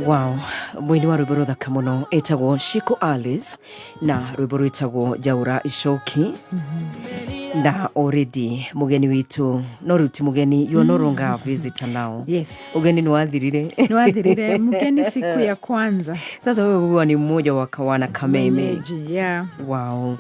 Wow, mũini wa rwĩmbo rũthaka mũno ĩtagwo Shiko Alice na rwĩmbo rwĩtagwo Njaũra Icoki. Na already mũgeni witũ, no rĩu ti mũgeni, you are no longer a visitor now. Yes. Ũgeni nĩ wathirire. Nĩwathirire mgeni siku ya kwanza. Sasa wewe huwa ni mmoja wa kawana Kameme. Mwenyeji, yeah. Wow.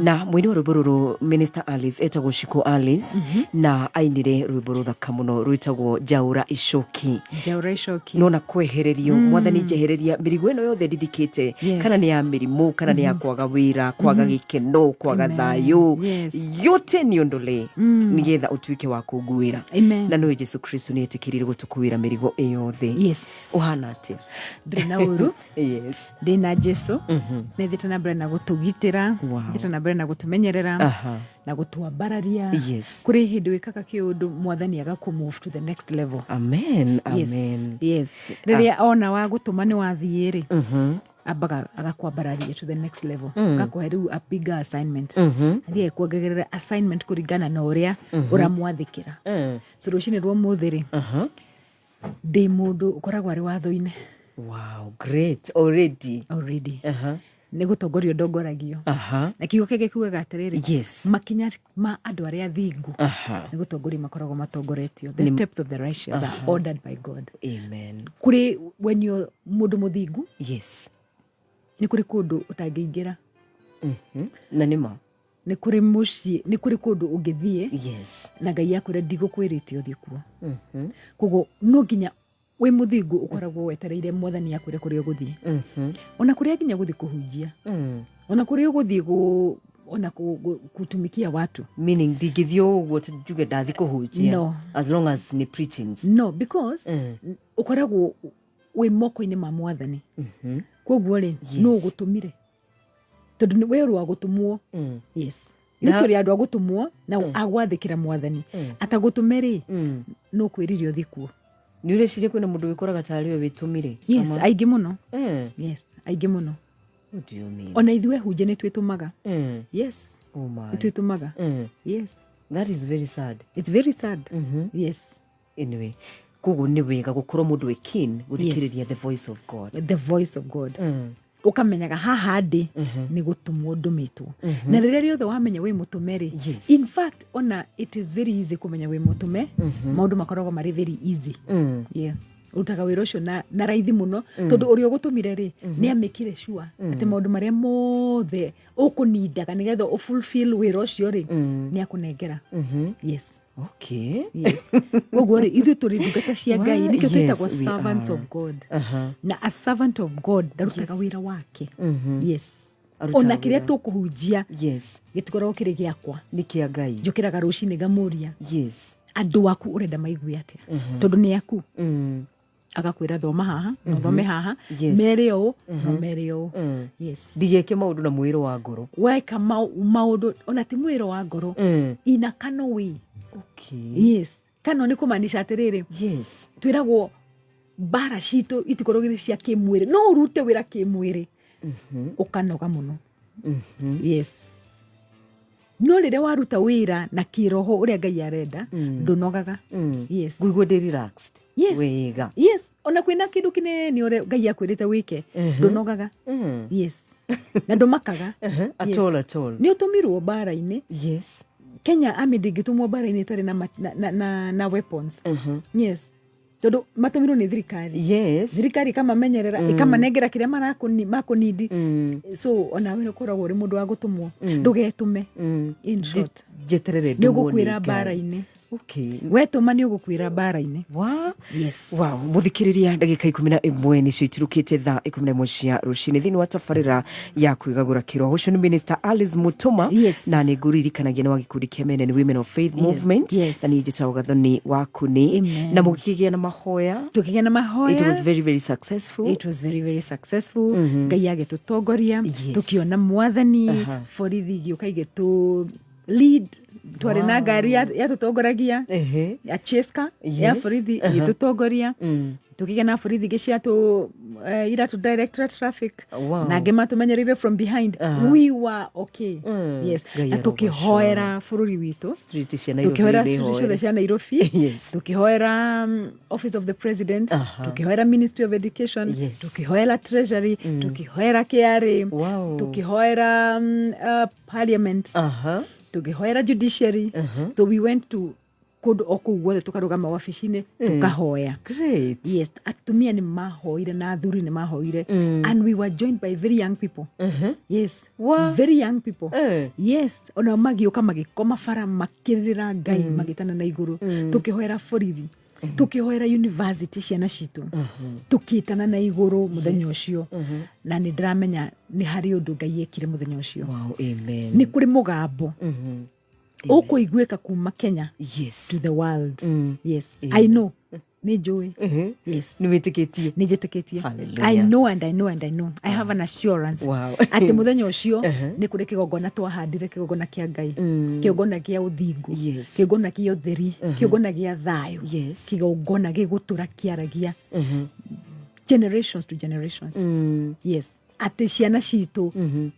Na mũini wa rwĩmbo rũrũ, Minister Alice, etagwo Shiko Alice, na ainire rwĩmbo rũthaka mũno rwĩtagwo Njaũra Icoki. Njaũra Icoki. Nona kwehererio, Mwathani njehereria mĩrigo ĩno yothe ndindikĩte, kana nĩ ya mĩrimũ, kana nĩ ya kwaga wĩra, kwaga gĩkeno, kwaga Amen. thayũ, yote niondolee, nĩgetha ũtuĩke wa kũnguĩra. Amen. Na nĩwe Jesu Kristo nĩ etĩkĩrire gũtũkuĩra mĩrigo ĩyothe. Ũhana atĩa? Ndĩrĩ na ũru. Ndĩ na Jesu, nĩ thiĩte na mbere na gũtũgitĩra, thiĩte na mbere na gũtũmenyerera na gũtwambararia. Kũrĩ hĩndĩ wĩkaga kĩũndũ, Mwathani agakũ move to the next level. Amen. Yes. Amen. Yes, rĩrĩa ona wa gũtũma nĩ wathiĩ rĩ, ambaga agakwambararia to the next level, agakũhe rĩu a bigger assignment, athiĩ kuongerera assignment kũringana na ũrĩa ũramwathĩkĩra. So rũcinĩ rwa ũmũthĩ rĩ, ndĩ mũndũ ũkoragwo arĩ watho-inĩ. Wow, great already. Already. Nĩ gũtongorio ndongoragio. Na kiugo kĩngĩ kiugaga atĩrĩrĩ, makinya ma andũ arĩa athingu nĩ gũtongorio makoragwo matongoretio. The steps of the righteous are ordered by God. Amen. Kũrĩ when you're mũndũ mũthingu, nĩ kũrĩ kũndũ ũtangĩingĩra. Na nĩ ma. Nĩ kũrĩ mũciĩ, nĩ kũrĩ kũndũ ũngĩthiĩ na Ngai akwĩra ndigũkwĩrĩte ũthiĩ kuo. Koguo no nginya wĩ mũthingu ũkoragwo wetereire Mwathani akwĩre kũrĩa ũgũthiĩ, ona kũrĩa nginya gũthiĩ kũhunjia, ona kũrĩa ũgũthiĩ ona kutumikia watu. Meaning ndingĩthiĩ o ũguo atĩ njuge ndathi kũhunjia. No. As long as nĩ preachings. No, because ũkoragwo wĩ moko-inĩ ma Mwathani. Koguo rĩ, nũ ũgũtũmire? Tondũ nĩ wĩ wa gũtũmwo. Yes, nĩ tũrĩ andũ a gũtũmwo na agwathĩkĩra Mwathani. Atagũtũme rĩ, no kwĩrire ũthiĩ kuo. Nĩ ũreciria kwĩna mũndũ wĩkoraga tarĩ we wĩtũmire? Yes. Aingĩ mũno. Yes, aingĩ mũno. What do you mean? Ona ithuĩ hunjia nĩ twĩtũmaga. Yes. Oh my. Nĩ twĩtũmaga. Yes. That is very sad. It's very sad, yes. Anyway, koguo nĩ wega gũkorwo mũndũ wĩ keen gũthikĩrĩria the voice of God. The voice of God. Ũkamenyaga haha ndĩ nĩ gũtũmwo ndũmĩtwo, na rĩrĩa rĩothe wamenya wĩ mũtũme rĩ, in fact ona it is very easy kũmenya wĩ mũtũme. Maũndũ makoragwo marĩ very easy. Yeah. Ũrutaga wĩra ũcio na raithi mũno, tondũ ũrĩa ũgũtũmire rĩ, nĩ amĩkire sure atĩ maũndũ marĩa mothe ũkũnindaga nĩgetha ũfulfill wĩra ũcio rĩ, nĩ akũnengera. Yes. Yes, koguo rĩ, ithuĩ tũrĩ ndungata cia Ngai. Nĩkĩo twĩtagwo Yes, we servants are. of God. Na a servant of God ndarutaga wĩra wake. Yes. Arutaga Ona kĩrĩa wĩra. tũkũhunjia gĩtikoragwo kĩrĩ gĩakwa. Nĩ kĩa Ngai. Njũkĩraga rũcinĩ ngamũria, andũ aku ũrenda maigue atĩa? Tondũ nĩ aku. Agakwĩra thoma haha na ũthome haha, mere ũũ na mere ũũ. Yes. Ndigeke maũndũ na mwĩrĩ wa ngoro. Weka maũndũ ona ti mwĩrĩ wa ngoro, ina kano way. Yes, kano nĩ kũmaanisha atĩrĩrĩ, twĩragwo mbara citũ itikoragwo irĩ cia kĩmwĩrĩ. No ũrute wĩra kĩmwĩrĩ ũkanoga mũno. Yes, no rĩrĩa waruta wĩra na kĩroho ũrĩa Ngai arenda, ndũnogaga. Yes. Ngũigua ndĩ relaxed. Wega. Yes, ona kwĩna kĩndũ kĩnene ũrĩa Ngai akwĩrĩte wĩke, ndũnogaga. Yes, na ndũmakaga. At all, at all. Nĩ ũtũmirwo mbara-inĩ. Kenya Army ndĩngĩtũmwo mbara-inĩ ĩtarĩ na, na weapons. Yes, tondũ matũmirwo nĩ thirikari. Thirikari ĩkamamenyerera, ĩkamanengera kĩrĩa makũnindi. So onawe nĩ ũkoragwo ũrĩ mũndũ wa gũtũmwo. Ndũgetũme. In short, Njeterere nĩ ndũmwo nĩ ũgũkuĩra Ngai. mbara-inĩ. Wetũma nĩ ũgũkuĩra mbara-inĩ. Yes. Wow, muthikiriria, ndagika 11 nicio itirukite thaa 11 cia rucini thiini wa tabarira ya kwigagura kiroho. Ucio ni Minister Alice Mutuma. Na nĩ ngũririkanagia nĩ wa gĩkundi kĩa Men and Women of Faith Movement. Na niĩ njĩtagwo Gathoni wa Kuni. Amen. Na mũgĩkĩgĩa na mahoya. Tũkĩgĩa na mahoya. It was very very successful. It was very very successful. Ngai agĩtũtongoria, tũkĩona Mwathani. Borithi igĩũka igĩtũ lead. Twarĩ na ngari yatũtongoragia ya cheska ya borithi ĩgĩtũtongoria. Tũkĩgĩa na borithi ingĩ cia tũ iratũ directorate traffic na angĩ matũmenyereire from behind. We were okay. Yes. Ngai Na arogocwo. tũkĩhoera bũrũri witũ. Street cia Nairobi. Tũkĩhoera nĩ street ciothe hoere. cia Nairobi. Tũkĩhoera office of the president. Tũkĩhoera Ministry of Education. Tũkĩhoera Treasury. Tũkĩhoera KRA. Tũkĩhoera Parliament. Tũkĩhoera judiciary. So we went to kũndũ o kũu guothe, tũkarũgama wabici-inĩ, tũkahoya. Great. Yes, atumia nĩ mahoire na athuri nĩ mahoire, and we were joined by very young people. Yes. Very young people. Yes, ona magĩũka magĩkoma bara makĩrĩra Ngai, magĩtana na igũrũ. Tũkĩhoera borithi, tũkĩhoera university, ciana citũ, tũkĩtana na igũrũ mũthenya ũcio, na nĩ ndĩramenya nĩ harĩ ũndũ Ngai ekire mũthenya ũcio. Wow, amen. Nĩ kũrĩ mũgambo ũkũiguĩka kuma Kenya to the world. Yes, I know, nĩ njũĩ. Yes. Nĩ wĩtĩkĩtie. Nĩ njĩtĩkĩtie. Hallelujah. I know and I know and I know, I have an assurance atĩ mũthenya ũcio nĩ kũrĩ kĩgongona twahandire, kĩgongona kĩa Ngai, kĩgongona kĩa ũthingu, kĩgongona kĩa ũtheri, kĩgongona gĩa thayũ, kĩgongona gĩgũtũra kĩaragia generations to generations. Yes, atĩ ciana citũ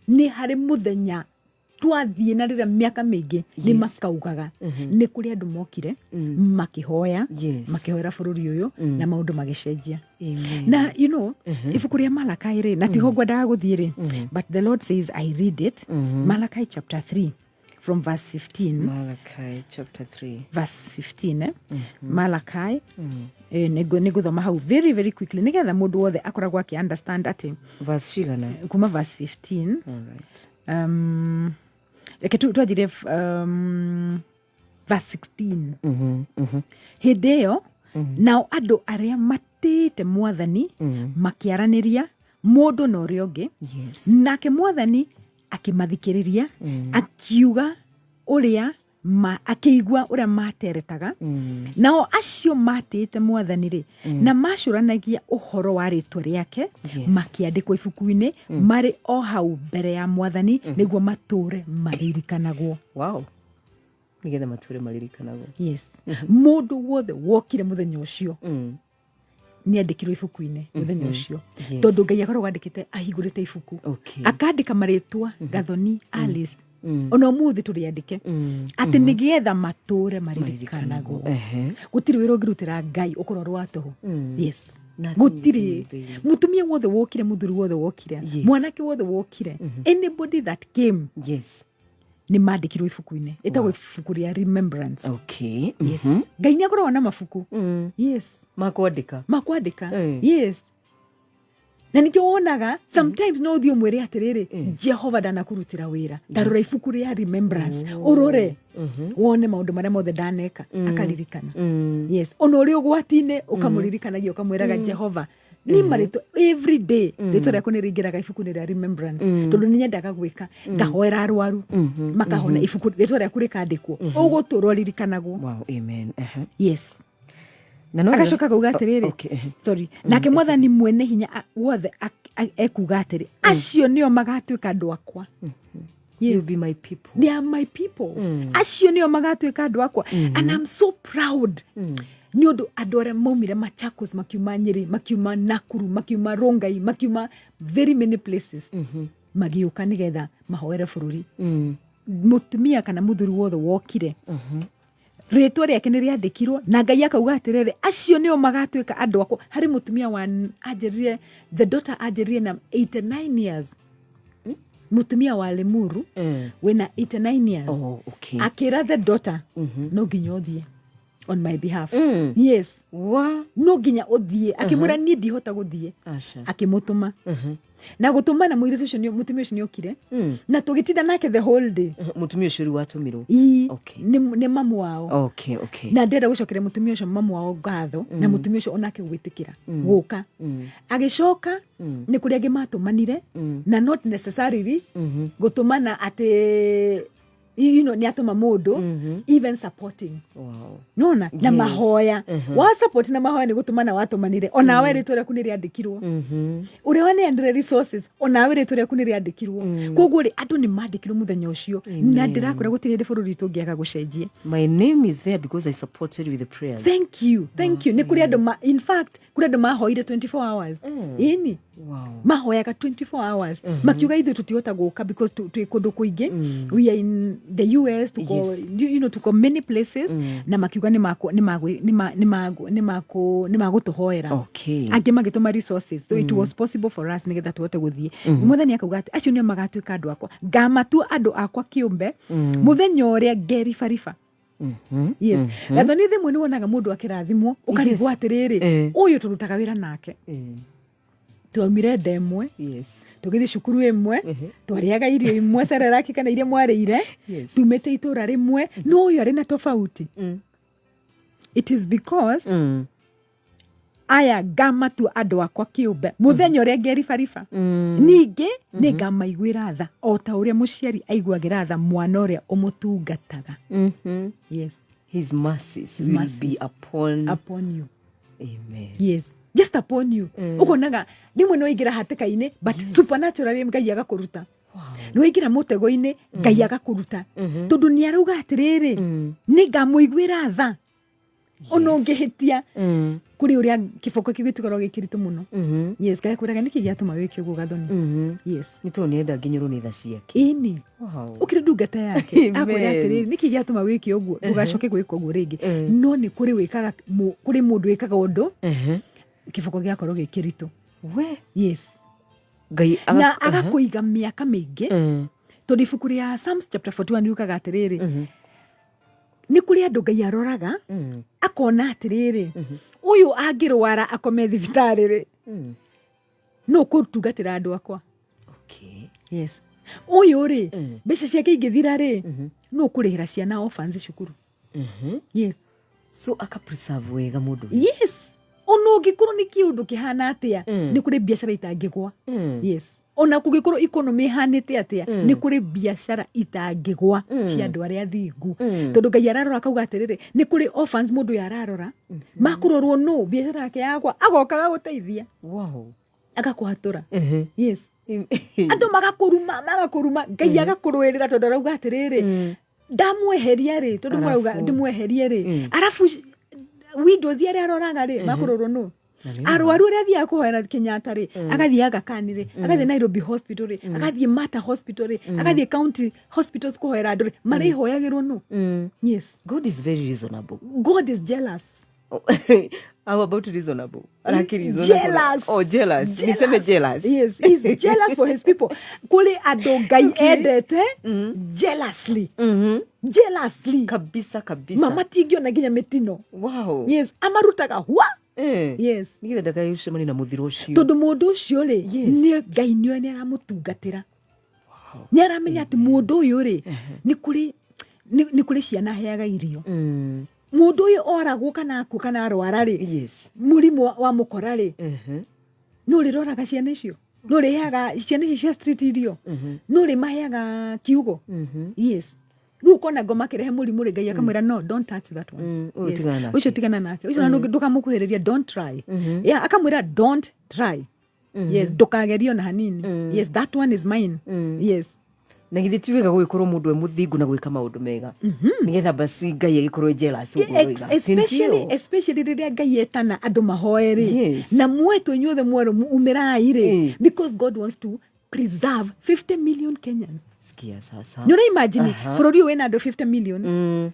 nĩ harĩ mũthenya twathiĩ na rĩrĩa mĩaka mĩingĩ nĩ makaugaga nĩ kũrĩ andũ mokire makĩhoya, makĩhoera bũrũri ũyũ na maũndũ magĩcenjia. Amen. Na ibuku rĩa Malakai rĩ, na tiho ngwendaga gũthiĩ rĩ, but the Lord says I read it. Malachi chapter 3 from verse 15. Malachi chapter 3. Verse 15, eh? Malachi, nĩngũthoma hau very very quickly nĩgetha mũndũ wothe akoragwo akĩ understand atĩ Verse cigana? Kuma verse 15. All right. Reke twanjirie verse 16. Hĩndĩ ĩyo nao andũ arĩa matĩĩte Mwathani makĩaranĩria mũndũ na ũrĩa ũngĩ, nake Mwathani akĩmathikĩrĩria, akiuga ũrĩa ma, akĩigua ũrĩa materetaga. Nao acio matĩĩte Mwathani rĩ, na macũranagia ũhoro wa rĩtwa rĩake, makĩandĩkwo ibuku-inĩ marĩ o hau mbere ya Mwathani nĩguo matũũre maririkanagwo. Wow, nĩgetha matũre maririkanagwo. Yes, mũndũ wothe wokire mũthenya ũcio nĩ andĩkirwo ibuku-inĩ mũthenya ũcio, tondũ Ngai akoragwo andĩkĩte, ahingũrĩte ibuku, akandĩka marĩtwa, Gathoni, Alice, ona ũmũthĩ tũrĩandĩke atĩ nĩgetha matũre maririkanagwo. Gũtirĩ wĩra ũngĩrutĩra Ngai ũkorwo ũrĩ wa tũhũ. Yes. Nothing Gũtirĩ. is in vain. Mũtumia wothe wokire, mũthuri wothe wokire, mwanake wothe wokire, anybody that came, nĩ mandĩkirwo ibuku-inĩ ĩtagwo ibuku rĩa remembrance. Yes, Ngai nĩ akoragwo na mabuku. Yes. Makwandĩka. Makwandĩka. Yes, na nikĩo wonaga sometimes no ũthiĩ ũmwĩre atĩrĩrĩ, "Jehova, ndanakũrutĩra wĩra, tarora ibuku rĩa remembrance, ũrore wone maũndũ marĩa mothe ndaneka." Akaririkana. Yes, ona ũrĩ ũgwati-inĩ ũkamũririkanagia, ũkamwĩraga, "Jehova, ni marĩtwa every day, rĩtwa rĩaku nĩ rĩingĩraga ibuku-inĩ rĩa remembrance, tondũ nĩ nyendaga gwĩka, ngahoera arwaru makahona, ibuku rĩtwa rĩaku rĩkandĩkwo, ũgũtũra ũririkanagwo." Wow, amen. Yes. Na no Agacoka akauga atĩrĩrĩ, Okay, sorry, nake Mwathani mwene hinya wothe ekuga atĩrĩ, acio nĩo magatuĩka andũ akwa. You'll Yes. be my people. They are my people. Acio nĩo magatuĩka andũ akwa, and I'm so proud nĩ ũndũ andũ arĩa maumire Machakos, makiuma Nyĩrĩ, makiuma Nakuru, makiuma Rongai, makiuma very many places, magĩũka nĩgetha mahoere bũrũri. Mũtumia kana mũthuri wothe wokire, rĩtwa rĩake nĩ rĩandĩkirwo, na Ngai akauga atĩrĩrĩ, acio nĩo magatuĩka andũ akwa. Harĩ mũtumia wa anjĩrire, the daughter anjĩrire na 89 years, mũtumia wa Limuru wĩna 89 years, Oh, okay. akĩra the daughter, "No nginya ũthiĩ on my behalf." Yes. Wa No nginya ũthiĩ. Akĩmwĩra, "Niĩ ndihota gũthiĩ." Aca. Akĩmũtũma na gũtũma, na mũirĩtu ũcio mũtumia ũcio nĩ okire na tũgĩtinda nake the whole day. Mũtumia ũcio rĩu watũmirwo? Ii, nĩ mamu wao. Na ndĩrenda gũcokeria mũtumia ũcio, mamu wao, ngatho, na mũtumia ũcio onake gwĩtĩkĩra gũka. Agĩcoka nĩ kũrĩ angĩ matũmanire, na not necessarily gũtũmana atĩ Nĩ atũma mũndũ even supporting. Nona na mahoya wa support na mahoya nĩ gũtũmana watũmanire, onawe rĩtwa rĩaku nĩ rĩandĩkirwo. Ũrĩa waneanire resources, onawe rĩtwa rĩaku nĩ rĩandĩkirwo. Koguo rĩ, andũ nĩ mandĩkirwo mũthenya ũcio, na ndĩrakwĩra gũtirĩ hĩndĩ bũrũri witũ ũngĩaga gũcenjia. My name is there because I supported with the prayers. Thank you, thank you. Nĩ kũrĩ andũ ma, in fact kũrĩ andũ mahoire 24 hours, ĩni. Mahoyaga 24 hours makiuga ithuĩ tũtihota gũka because twĩ kũndũ kũingĩ. We are in the US, tuko, tuko many places, na makiuga nĩ makũ- nĩ magũ- nĩ ma- nĩ magũ- nĩ makũ- nĩ magũtũhoera. Angĩ magĩtũma resources, so it was possible for us nĩgetha tũhote gũthiĩ. Mwathani akauga atĩ acio nĩo magatuĩka andũ akwa, ngamatua andũ akwa kĩũmbe mũthenya ũrĩa ngeribariba. Yes, Gathoni, rĩmwe nĩ wonaga mũndũ akĩrathimwo ũkarigwo atĩrĩrĩ, ũyũ tũrutaga wĩra nake, twaumire nda ĩmwe, tũgĩthiĩ cukuru ĩmwe, twarĩaga irio imwe, Cerelac kana iria mwarĩire, tumĩte itũra rĩmwe, no ũyũ arĩ na tofauti. It is because aya ngamatua andũ akwa kĩũmbe mũthenya ũrĩa ngeribariba. Ningĩ nĩ ngamaiguĩra tha o ta ũrĩa mũciari aiguagĩra tha mwana ũrĩa ũmũtungataga. Yes. His mercies His will mercies. be upon Upon you. Amen. Yes, just upon you. Ũkonaga rĩmwe nĩ waingĩra hatĩka-inĩ, but supernaturally Ngai agakũruta. Nĩ waingĩra mũtego-inĩ, Ngai agakũruta, tondũ nĩ arauga atĩrĩrĩ, nĩ ngamũiguĩra tha ona ũngĩhĩtia. Kũrĩ ũrĩa kĩboko kĩu gĩtikoragwo gĩ kĩritũ mũno. Yes, Ngai akwĩraga nĩkĩ gĩatũma wĩke ũguo, Gathoni? Yes. Nĩ tondũ nĩenda nginyĩrwo nĩ tha ciake. Ĩni. Ũkĩrĩ ndungata yake. Amen. Akwĩra atĩrĩrĩ, nĩkĩ gĩatũma wĩke ũguo? Ndũgacoke gwĩka ũguo rĩngĩ. No nĩ kũrĩ wĩkaga kũrĩ mũndũ wĩkaga ũndũ, kĩboko gĩakorwo gĩ kĩritũ. We. Yes. Ngai Na agakũiga mĩaka mĩingĩ, tondũ ibuku rĩa Psalms chapter 41 riugaga atĩrĩrĩ, nĩ kũrĩ andũ Ngai aroraga akona atĩrĩrĩ, ũyũ angĩrwara akome thibitarĩ rĩ, no kũtungatĩra andũ akwa? Yes. Ũyũ rĩ, mbeca ciake ingĩthira rĩ, no kũrĩhĩra ciana orphans cukuru? Yes. So aka preserve wega mũndũ ũyũ. Yes, ona ũngĩkorwo nĩ kĩũndũ kĩhana atĩa, nĩ kũrĩ biacara itangĩgwa. Yes, ona kũngĩkorwo economy ĩhanĩte atĩa, nĩ kũrĩ biacara itangĩgwa cia andũ arĩa athingu, tondũ Ngai ararora akauga atĩrĩrĩ, nĩ kũrĩ orphans mũndũ ũyũ ararora makũrorwo, no biacara yake yagwa agoka agagũteithia, agakũhatũra. Yes, andũ magakũruma, magakũruma, Ngai agakũrũĩrĩra, tondũ arauga atĩrĩrĩ, ndamweheria rĩ, tondũ mũrauga Arabu. ndĩmweherie rĩ, arabu windows arĩa aroraga rĩ, makũrorwo nũ? Arwaru arĩa athiaga kũhoera Kenyatta rĩ, agathiĩ Aga Khan rĩ, agathiĩ Nairobi Hospital rĩ, agathiĩ Mater Hospital rĩ, agathiĩ county hospitals kũhoera andũ rĩ, marĩhoyagĩrwo nũ? Yes. God is very reasonable. God is jealous. How about reasonable? Arakiri. Jealous. Oh, jealous. Niseme jealous. Yes, he's jealous for his people. Kũrĩ andũ Ngai endete jealously, jealously. Kabisa kabisa. Mama tingĩona nginya mĩtino. Yes, amarutaga hwa. Yes. Nĩgetha ndakayũcemanie na mũthiro ũcio. Tondũ mũndũ ũcio rĩ, nĩ Ngai nĩoĩ nĩ aramũtungatĩra, nĩ aramenya atĩ mũndũ ũyũ rĩ, nĩ kũrĩ ciana aheaga irio. Mũndũ ũyũ oragwo kana akua kana arwara rĩ, mũrimũ wa mũkora rĩ, nĩ ũrĩroraga ciana icio, nĩ ũrĩheaga ciana ici cia street irio, nĩ ũrĩmaheaga kiugo. Yes, rĩu ũkona ngoma akĩrehe mũrimũ rĩ, Ngai akamwĩra, "No, don't touch that one." Ũyũ Yes. tigana nake. Ũcio tigana nake ũcio, na ndũkamũkuhĩrĩria, don't try. Yeah, akamwĩra, "Don't try." Yes, ndũkagerie ona hanini. Yes, that one is mine. Yes. Na githĩ ti wega gũgĩkorwo mũndũ e mũthingu na gwĩka maũndũ mega, nĩgetha basi Ngai agĩkorwo e jealous ũguo ũroiga? Si Especially, ndio? especially rĩrĩa Ngai etana andũ mahoe rĩ, na mwetwo inyuothe mwerũ umĩrai rĩ, because God wants to preserve 50 million Kenyans. Sikia sasa. Nĩ ũra imagine bũrũri ũyũ wĩna andũ 50 million,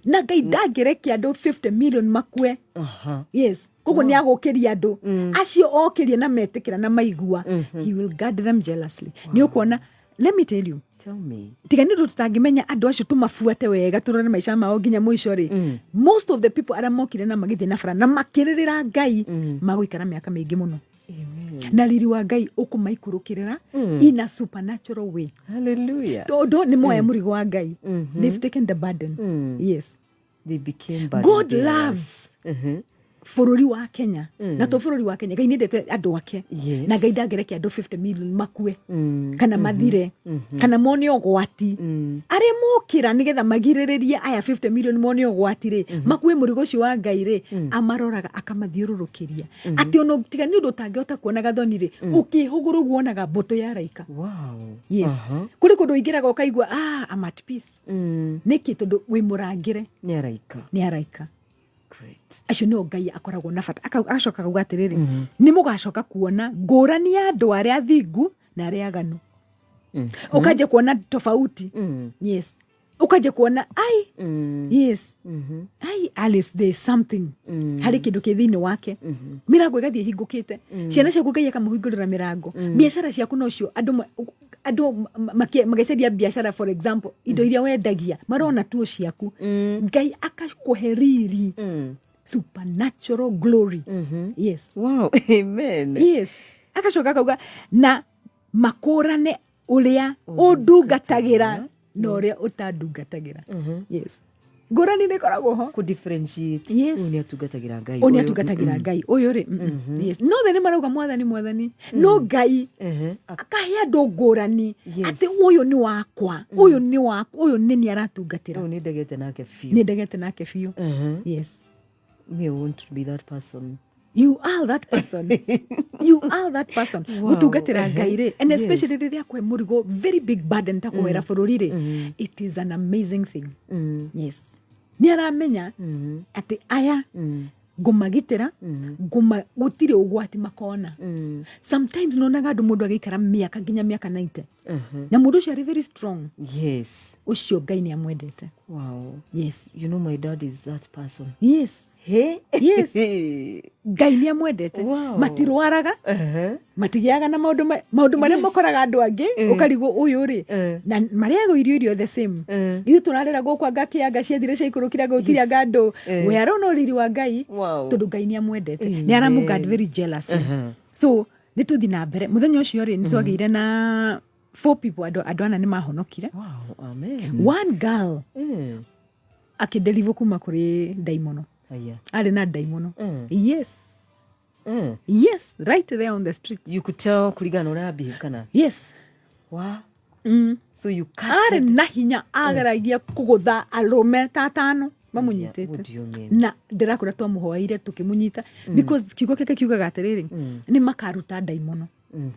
na Ngai ndangĩrekia andũ 50 million makue. Yes, koguo nĩ agũkĩria andũ acio okĩrie na metĩkĩra na maigua, he will guard them jealously. Nĩ ũkuona, let me tell you. Tell me. Tiga nĩ ũndũ tũtangĩmenya andũ acio, tũmabuate wega, tũrore maica mao nginya mũico rĩ, most of the people arĩa mokire na magĩthiĩ na bara na makĩrĩrĩra Ngai magũikara mĩaka mĩingĩ mũno. Amen. Na riri wa Ngai ũkũmaikũrũkĩrĩra in a supernatural way. Hallelujah. Tondũ nĩ moya mũrigo wa Ngai. They've taken the burden. Yes. They became burden God bearers. loves Bũrũri wa Kenya, na to bũrũri wa Kenya, Ngai nĩendete andũ ake. Na Ngai ndangĩreke andũ 50 million makue kana mathire kana mone ũgwati. Arĩa mokĩra nĩgetha magirĩrĩrie aya 50 million mone ũgwati rĩ, makue mũrigo ũcio wa Ngai rĩ, amaroraga, akamathiũrũrũkĩria, atĩ ona tiga nĩ ũndũ ũtangĩhota kuona gathoni rĩ, ũkĩhũgũra ũguo wonaga mbũtũ ya araika. Yes. Kũrĩ kũndũ ũingĩraga ũkaigua, "Ah, I'm at peace." Nĩkĩ? Tondũ wĩ mũrangĩre Nĩ araika. Nĩ araika. Great. Acio nĩo Ngai akoragwo na bata. Agacoka akauga atĩrĩrĩ, nĩ mũgacoka kuona ngũrani ya andũ arĩa athingu na arĩa aganu. Ũkanjia kuona tofauti. Yes, ũkanjia kuona ai, yes, ai, Alice, there is something, harĩ kĩndũ kĩ thĩinĩ wake. Mĩrango ĩgathiĩ ĩhingũkĩte, ciana ciaku Ngai akamũhingũrĩra mĩrango, biacara ciaku nocio andũ magĩcaria biacara, for example indo iria wendagia, marona tuo ciaku. Ngai akakũhe riri, supernatural glory. Yes. Wow, amen. Yes, agacoka akauga na makũrane ũrĩa ũndungatagĩra na ũrĩa ũtandungatagĩra. Yes, ngũrani nĩ ĩkoragwo ho. Kũ differentiate. Yes. Ũyũ nĩ atungatagĩra Ngai. Ũyũ nĩ atungatagĩra Ngai, ũyũ rĩ, Yes, no the nĩ marauga, "Mwathani, Mwathani," no Ngai akahe andũ ngũrani atĩ ũyũ nĩ wakwa, ũyũ nĩ wakwa, ũyũ nĩ niĩ aratungatĩra. Ũyũ nĩ ndegete nake biũ. Nĩ ndegete nake biũ. Yes. Me, I want to be that person. You are that person, you are that person. Gũtungatĩra Ngai rĩ, and especially rĩrĩa akũhe mũrigo, very big burden ta kũwera bũrũri rĩ, it is an amazing thing. Yes, nĩ aramenya atĩ aya ngũmagitĩra, ngũma gũtirĩ ũgwati makona. Sometimes nonaga andũ, mũndũ agĩikara mĩaka nginya mĩaka 90, na mũndũ ũcio arĩ very strong. Ũcio Ngai nĩ amwendete. Yes. You know, my dad is that person. Hey. Yes. Ngai nĩ amwendete. Matirwaraga, matigĩaga na maũndũ maũndũ marĩa makoraga andũ angĩ, ũkarigwo ũyũ rĩ, na marĩaga irio the same. Ithuĩ tũrarĩra gũkũ, anga kĩanga ciathire ciaikũrũkire, anga gũtirĩ, anga andũ we arona ũriri wa Ngai. Tondũ Ngai nĩ amwendete, nĩ aramũguard very jealously. So nĩ tũthi na mbere. Mũthenya ũcio rĩ, nĩ twagĩire na four people, andũ ana nĩ mahonokire. Wow, amen. One girl akĩdeliver kuma kũrĩ ndaimono. Aya. Arĩ na ndaimono. Yes. Yes, right there on the street. You could tell kũringana na ũrĩa behave kana? Yes. Wow. So you Arĩ casted. na hinya, ageragia kũgũtha arũme ta atano mamũnyitĩte. What do you mean? Na ndĩrakũra twamũhoeire tũkĩmũnyita, because kiugo gĩake kiugaga atĩrĩrĩ, nĩ makaruta ndaimono.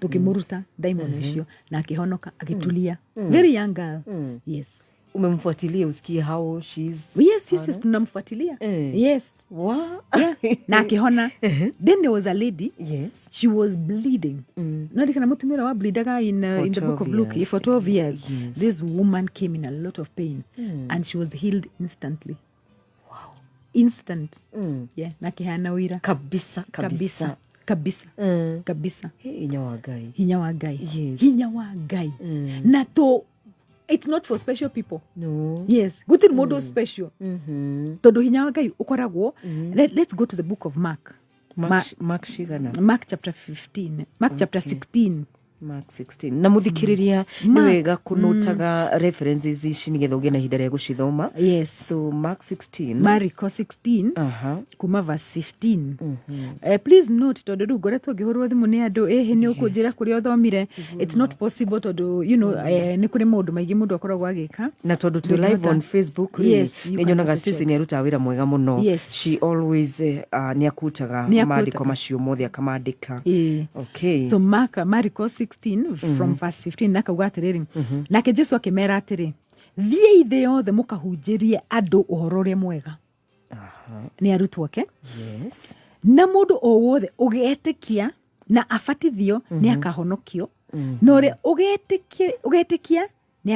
Tũkĩmũruta ndaimono icio na akĩhonoka, agĩtulia. Very young girl. Yes. Umemfuatilia usikie how she's? Yes, tunamfuatilia. Yes. Yeah. Na akĩhona. Then there was a lady, she was bleeding. Narikana mutumia ũrĩa wa bleedaga For in the book 12 of Luke years. for 12 years. This woman came in a lot of pain and she was healed instantly. Instant. Yeah, na akĩheana ũira. Kabisa kabisa. Kabisa kabisa kabisa. Hey, hinya wa Ngai. Hinya wa Ngai. Hinya wa Ngai, na to it's not for special people. No. Yes, gũtirĩ mũndũ special, tondũ hinya wa Ngai ũkoragwo. Let's go to the book of Mark. Mark, Mark cigana? Mark chapter 15, Mark chapter 16. Mark 16. Na muthikiriria, nĩ Mark. wega kũnotaga references ici nĩgetha ũgĩe na ihinda rĩa gũcithoma. Yes. So Mark 16. Mariko 16, kuma verse 15. Please note, tondũ rĩu ngoretwo ngĩhũrwo thimũ nĩ andũ, ĩhĩ, nĩ ũkũnjĩra kũrĩa ũthomire. It's not possible, tondũ nĩ kũrĩ maũndũ maingĩ mũndũ akoragwo agĩka. Na tondũ twĩ live Ndũngĩhota. on Facebook rĩ, Yes, you nĩ can nyonaga also Stacy check. nĩ arutaga wĩra mwega mũno. She always nĩ akutaga Nĩ maandĩko akutaga. macio mothe akamandĩka. Ĩĩ. Okay. So Mark, Mariko 16 from verse 15, nakauga atĩrĩrĩ, nake Jesu akĩmera atĩrĩ, "Thiĩi thĩ yothe mũkahunjĩrie andũ ũhoro ũrĩa mwega." Nĩ arutwo ake. Na mũndũ o wothe ũgetĩkia na abatithio nĩ akahonokio, na ũrĩa ũgetĩkia nĩ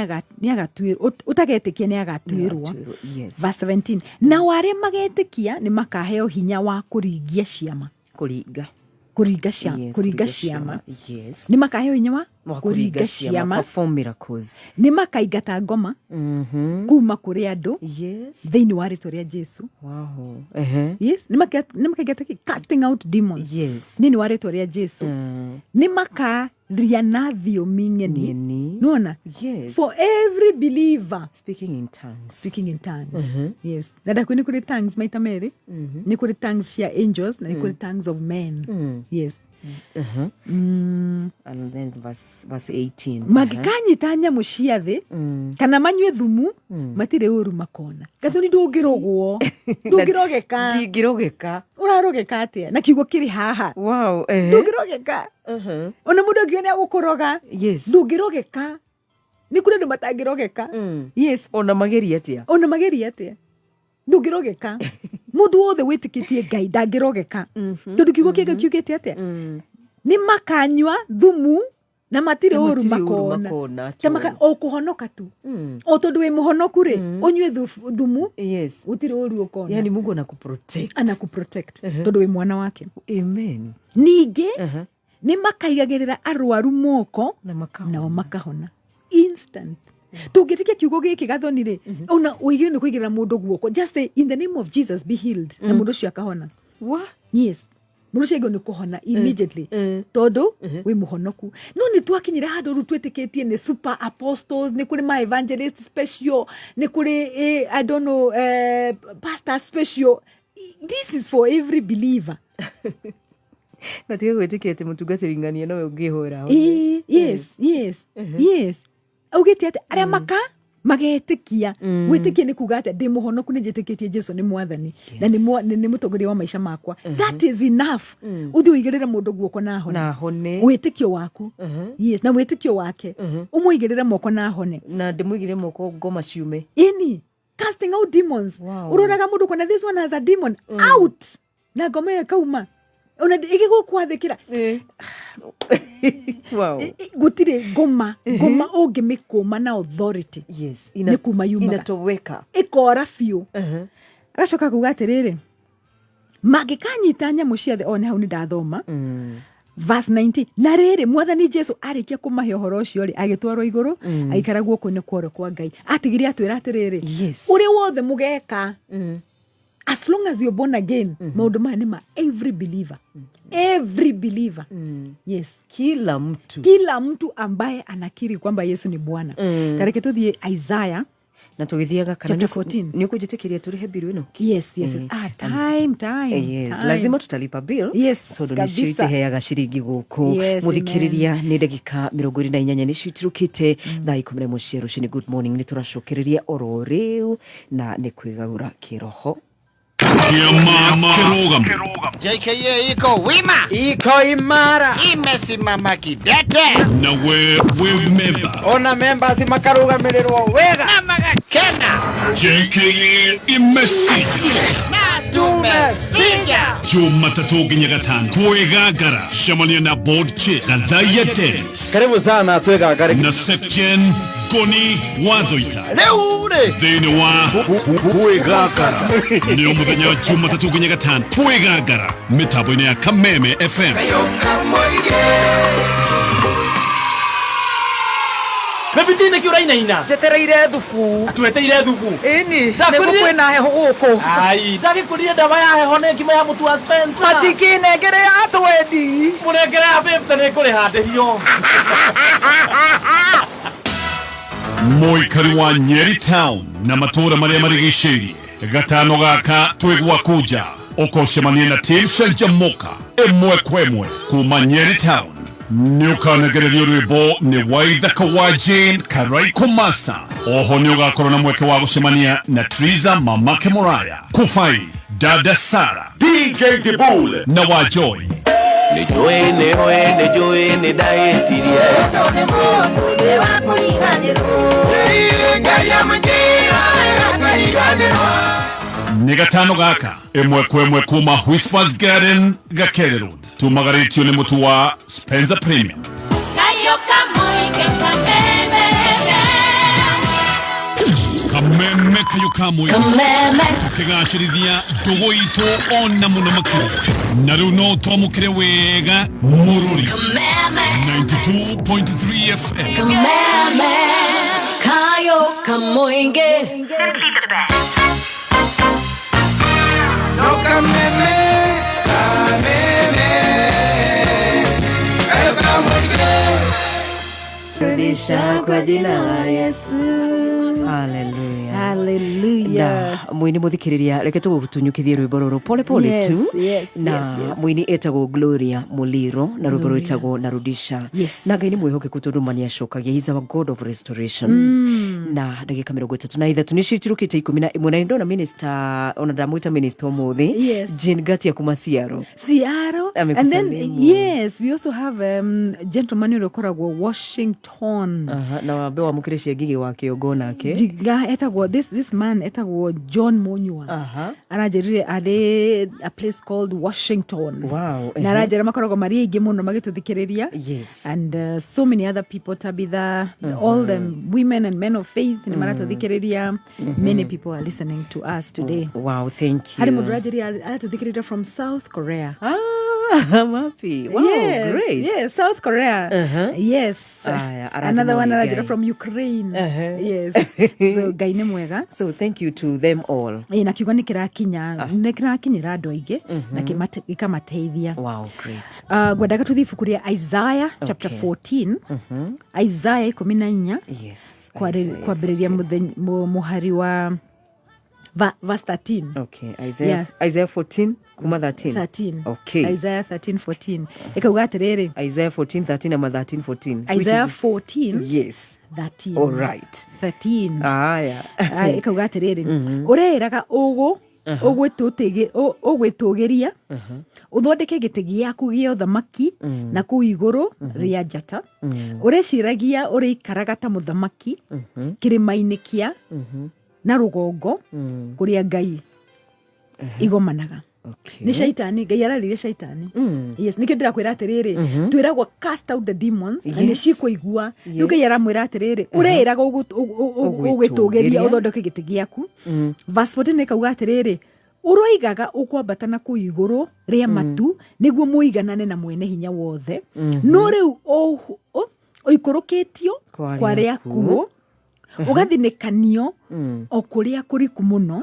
agatuĩrwo, ũtagetĩkia nĩ agatuĩrwo. Nĩagatuĩrwo, yes. Verse 17, nao arĩa magetĩkia nĩ makaheo hinya wa kũringia ciama. Kũringa. Kũringa ciama. Yes, kũringa ciama. Nĩ makaheo hinya wa Wa Kũringa ciama. Perform miracles. Nĩ makaingata ngoma kuma kũrĩ andũ thĩinĩ wa rĩtwa rĩa Jesu. Wow. Ehe. Yes, nĩ makaingata kĩ? Casting out demons thĩinĩ wa rĩtwa rĩa Jesu. Nĩ makaria na thiomi ng'eni. Ng'eni. Nĩwona? For every believer. Speaking in tongues. Speaking in tongues, yes. Na ndakwĩ nĩ kũrĩ tongues maita merĩ, nĩ kũrĩ tongues cia angels na nĩ kũrĩ tongues of men, yes. And then verse 18. Mangĩkanyita nyamũ cia thĩ kana manyue thumu, matirĩ ũru makona. Gathoni, ndũngĩrogwo, ndũngĩrogeka. Ndingĩrogeka. Ũrarogeka atĩa na kiugo kĩrĩ haha? Wow. Ehe. Ndũngĩrogeka ona mũndũ angĩona gũkũroga. Ndũngĩrogeka, nĩ kũrĩ andũ matangĩrogeka, yes. Ona mageria atĩa? Ona mageria atĩa, ndũngĩrogeka. Mũndũ wothe wĩtĩkĩtie Ngai ndangĩrogeka, tondũ kiugo kĩa Ngai kiugĩte atĩa? Nĩ makanyua thumu na matirĩ Na ũru matirĩ ũru makona. makona. Ta o kũhonoka tu, o tondũ wĩ mũhonoku rĩ, ũnyue thumu, gũtirĩ ũru ũkona. Yani Mungu anakuprotect. Anakuprotect tondũ wĩ mwana wake. Amen. Ningĩ nĩ makaigagĩrĩra arwaru moko Na makahona. Nao makahona instant. Tũngĩtĩkia kiugo gĩkĩ, Gathoni rĩ, ona ũigire nĩ kũigĩrĩra mũndũ guoko, just say, "In the name of Jesus, be healed," na mũndũ ũcio akahona. Wa? Yes, mũndũ ũcio aigua nĩ kũhona immediately, tondũ wĩ mũhonoku. No nĩ twakinyire handũ rĩu twĩtĩkĩtie nĩ super apostles, nĩ kũrĩ ma evangelist special, nĩ kũrĩ I don't know, pastor special. This is for every believer. Na tiga gwĩtĩkia atĩ mũtungatĩri ng'ania nowe ũngĩhũra. Yes, augĩte atĩ arĩa maka magetĩkia. Gwĩtĩkia nĩ kuga atĩ ndĩ mũhonoku, nĩ njĩtĩkĩtie Jesu nĩ mwathani na nĩ mũtongoria wa maica makwa. That is enough. Ũthiĩ ũigĩrĩre mũndũ guoko na ahone. Na ahone. Wĩtĩkio waku, yes, na wĩtĩkio wake, ũmũigĩrĩre moko na ahone. Na ndĩmũigĩre moko ngoma ciume. Ini casting out demons. Ũroraga mũndũ kona, "This one has a demon, out," na ngoma ĩyo ĩkauma ona ĩgĩgũkwathĩkĩra. Gũtirĩ ngoma ũngĩmĩkũma na authority. Nĩ kuma yumaga. Inatoweka. Ĩkora biũ. Agacoka kuga atĩrĩrĩ, mangĩkanyita nyamũ ciothe, o nĩ hau nĩ ndathoma verse 19. Na rĩrĩ, Mwathani Jesu arĩkia kũmahe ũhoro ũcio rĩ, agĩtwarwo igũrũ, agĩikara guoko-inĩ kwa ũrĩo kwa Ngai. Atigire atwĩra atĩrĩrĩ, ũrĩa wothe mũgeka, as long as you're born again, maũndũ maya nĩ ma every believer, every believer, yes. Kila mtu. Kila mtu ambaye anakiri kwamba Yesu ni Bwana. Tareke tuthiĩ Isaiah Na tũgĩthiaga kana chapter 14. Nĩ ũkũnjĩtĩkĩria tũrĩhe bill ĩno? Yes. Ah, time, time. Yes, time. Lazima tutalipa bill tondũ nĩcio itiheaga ciringi gũkũ. Mũthikĩrĩria, nĩ ndagĩka 28 nĩcio itirũkĩte thaa 11 cia rũcinĩ. Good morning, nĩ tũracokereria oro rĩu na nĩ kwĩgaũra kĩroho. Kĩama kĩrũgamo. JKA iko wima, iko imara, imesimama kidete, Na we wĩ memba. Ona members makarugamirĩrwo wega na magakena. JKA imesija. Na tumesija. Jumatatũ nginya gatano kwĩgangara, cemania na board chair Gathaiya Dennis Karibu sana twĩgangare. Na Secgen Ngoni Wathoita Rĩu rĩ thĩinĩ wa kwĩgangara. Nĩ mũthenya wa Jumatatũ nginya gatano, kwĩgangara, mĩtambo-inĩ ya Kameme FM. Mĩbiti nĩkĩ ũrainaina? Njetereire thubu. Tweteire thubu? Ĩni. Ndakwĩrire- Nĩguo kwĩna heho gũkũ. Ai, ndagĩkũrire ndawa ya heho nĩ ngima ya mũtu wa Spencer. Matikĩnengere ya twendi. Mũnengere ya 50 nĩ kũrĩha ndĩhio. Mũikari wa Nyeri Town na matũũra marĩa marigicĩirie, gatano gaka twĩ gwaku nja, ũkocemania na team Canjamuka ĩmwe kwa ĩmwe kuma Nyeri Town. Nĩ ũkanegererio rwĩmbo nĩ Waithaka wa Jane Karaiko Master. Oho nĩ ũgakorwo na mweke wa gũcemania na Triza Mamake Muraya Kufai, Dada Sara, DJ Dibul na wa Joy. Nĩ njũĩ, nĩ ũĩ, nĩ njũĩ nĩ ndahĩtirie. Ngai amũnjĩra ngariganĩrwo. Nĩ gatano gaka ĩmwe kwa ĩmwe kuma Whispers Garden, Gakere Road. Tumagarĩtio nĩ mũtu wa Spencer Premium. Kayo kamoike kameme. Kameme. Kameme kayo ka mũingĩ tũkĩgacĩrithia ndũgũ itũ ona mũno makĩria na rĩu no twamũkĩre wega mũrũri 92.3 FM. Kameme kayo kamoinge. No kameme, kameme, kayo kamwige. Rudisha kwa jina la Yesu. Hallelujah. Hallelujah. Na mwini muthikiriria, reke tũgũtunyukithie rwĩmbo rũrũ pole pole tu. Na mwini etagwo Gloria Muliro na rwĩmbo Gloria. rwĩtagwo Narudisha. Na Ngai nĩ mwĩhokeku tondũ ma nĩ acokagia. He's our God of restoration. Na ndagĩka 33 nĩcio itirũkĩte 11, na nĩ ndona minister, ona ndamwĩta minister ũmũthĩ. Jane Gatia kuma Ciaro. Seattle. And then Amekusalimũ. yes, we also have gentleman ũrĩa ũkoragwo Washington. Aha, na wambe wamũkĩre cia ngigĩ wa kĩongo nake. Jiga etagwo, this man etagwo John Munyua. Aranjĩrire arĩ a place called Washington. Na aranjĩra makoragwo marĩ aingĩ mũno magĩtũthikĩrĩria. And so many other people, Tabitha, all the women and men of faith nĩ maratũthikĩrĩria. Many people are listening to us today. Wow, thank you. Harĩ mũndũ ũranjĩrire aratũthikĩrĩria from South Korea. Ah, I'm happy. Wow, Yes, great. yes, South Korea. Yes. Aya, arathimwo Another one nĩ aranjĩra Ngai. from Ukraine. Yes. So Ngai nĩ mwega. So thank you to them all. Ĩ, na kiugo nĩ kĩrakinya, nĩ kĩrakinyĩra andũ aingĩ na gĩkamateithia. Wow, great. Ngwendaga tũthiĩ ibuku rĩa Isaiah chapter 14, Isaiah 14. Isaiah Kwambĩrĩria 14. Mũhari wa verse 13. Okay, Isaiah, Isaiah 14 kuma 13. 13. Okay. Isaiah 13 14 ĩkauga atĩrĩrĩ. Isaiah 14 13 ama 13 14? Which Isaiah is 14 13. All right. 13. Aya. Ah, ĩkauga atĩrĩrĩ, ũreĩraga ũgũ ũgwĩtũgĩria, ũthondeke gĩtĩ gĩaku gĩa ũthamaki na kũu igũrũ rĩa njata, ũreciragia ũrĩikaraga ta mũthamaki kĩrĩma-inĩ kĩa na rũgongo kũrĩa ngai igomanaga. Nĩ shaitani, Ngai ararĩria shaitani. Yes, nĩkĩo ndĩrakwĩra atĩrĩrĩ, twĩragwo cast out the demons na nĩ cikũigua. Rĩu Ngai aramwĩra atĩrĩrĩ, ũreĩraga ũgwĩtũgĩria, ũthondeke gĩtĩ gĩaku. Verse 14 ĩkauga atĩrĩrĩ, ũroigaga ũkwambata na kũu igũrũ rĩa matu nĩguo mũiganane na mwene hinya wothe, no rĩu ũikũrũkĩtio Kwa kwa arĩa arĩa akuũ, ũgathinĩkanio o kũrĩa kũriku mũno.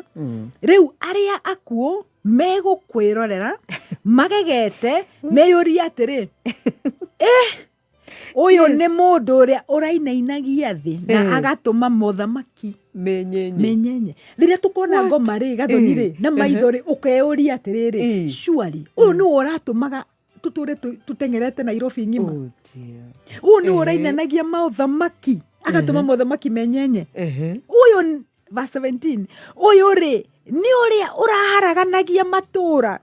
Rĩu arĩa akuũ megũkwĩrorera magegete, meyũrie atĩrĩ, "Ĩ, ũyũ nĩ mũndũ ũrĩa ũrainainagia thĩ na agatũma mothamaki Menyenye. Menyenye." Rĩrĩa tũkona ngoma rĩ, gathoni rĩ, na maitho rĩ, ũkeyũria atĩrĩrĩ, surely ũyũ nĩwe ũratũmaga tũtũre tũteng'erete Nairobi ng'ima? Oh dear. Ũyũ nĩwe ũrainanagia maũthamaki agatũma mothamaki menyenye? Ũyũ verse 17, ũyũ rĩ nĩ ũrĩa ũraharaganagia matũũra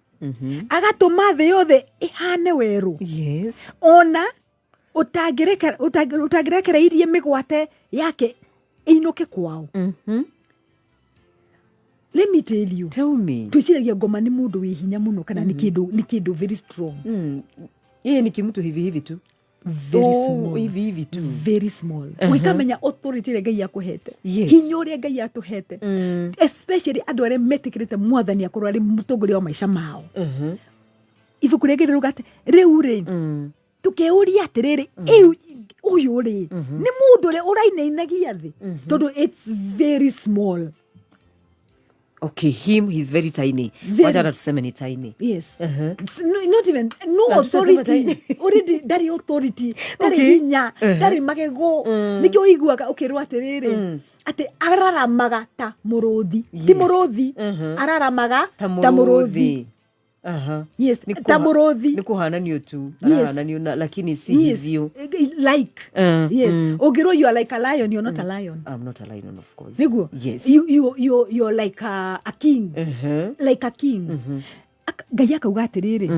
agatũma thĩ yothe ĩhane werũ, ona ũtangĩrekereirie mĩgwate yake ĩinũke kwao. Let me tell you. Tell me. Twĩciragia ngoma nĩ mũndũ wĩ hinya mũno kana nĩ kĩndũ very strong. Yeye ni kimtu hivi hivi tu. Very Oh, small. hivi hivi tu. Very small. Ũikamenya authority ĩrĩa Ngai akũhete, hinya ũrĩa Ngai atũhete, especially andũ arĩa metĩkĩrĩte Mwathani akorwo arĩ mũtongoria wa maica mao. Ibuku rĩngĩ rĩruga atĩ rĩu rĩ, tũkeuria atĩrĩrĩ, ĩu ũyũ rĩ nĩ mũndũ ũrĩa ũrainainagia thĩ, tondũ it's very small. Okay, him, he's very tiny. Wacha hata tuseme ni tiny. Yes. It's no, not even no Na tutasema authority. tiny. Already ndarĩ authority, ndarĩ hinya, ndarĩ magego. Nĩkĩo ũiguaga ũkĩrwo atĩrĩrĩ, atĩ araramaga ta mũrũthi. Ti mũrũthi, araramaga Ta ta mũrũthi. mũrũthi. Aha. Yes, Ni ta mũrũthi. Ni kuhananio tu. Arahananio na, lakini si hivyo. Like. Yes. Ũngĩrwo you are like a lion, you're not a lion. I'm not a lion, of course. Nĩguo? Yes. You're like a king. Like a king. Ngai akauga atĩrĩrĩ,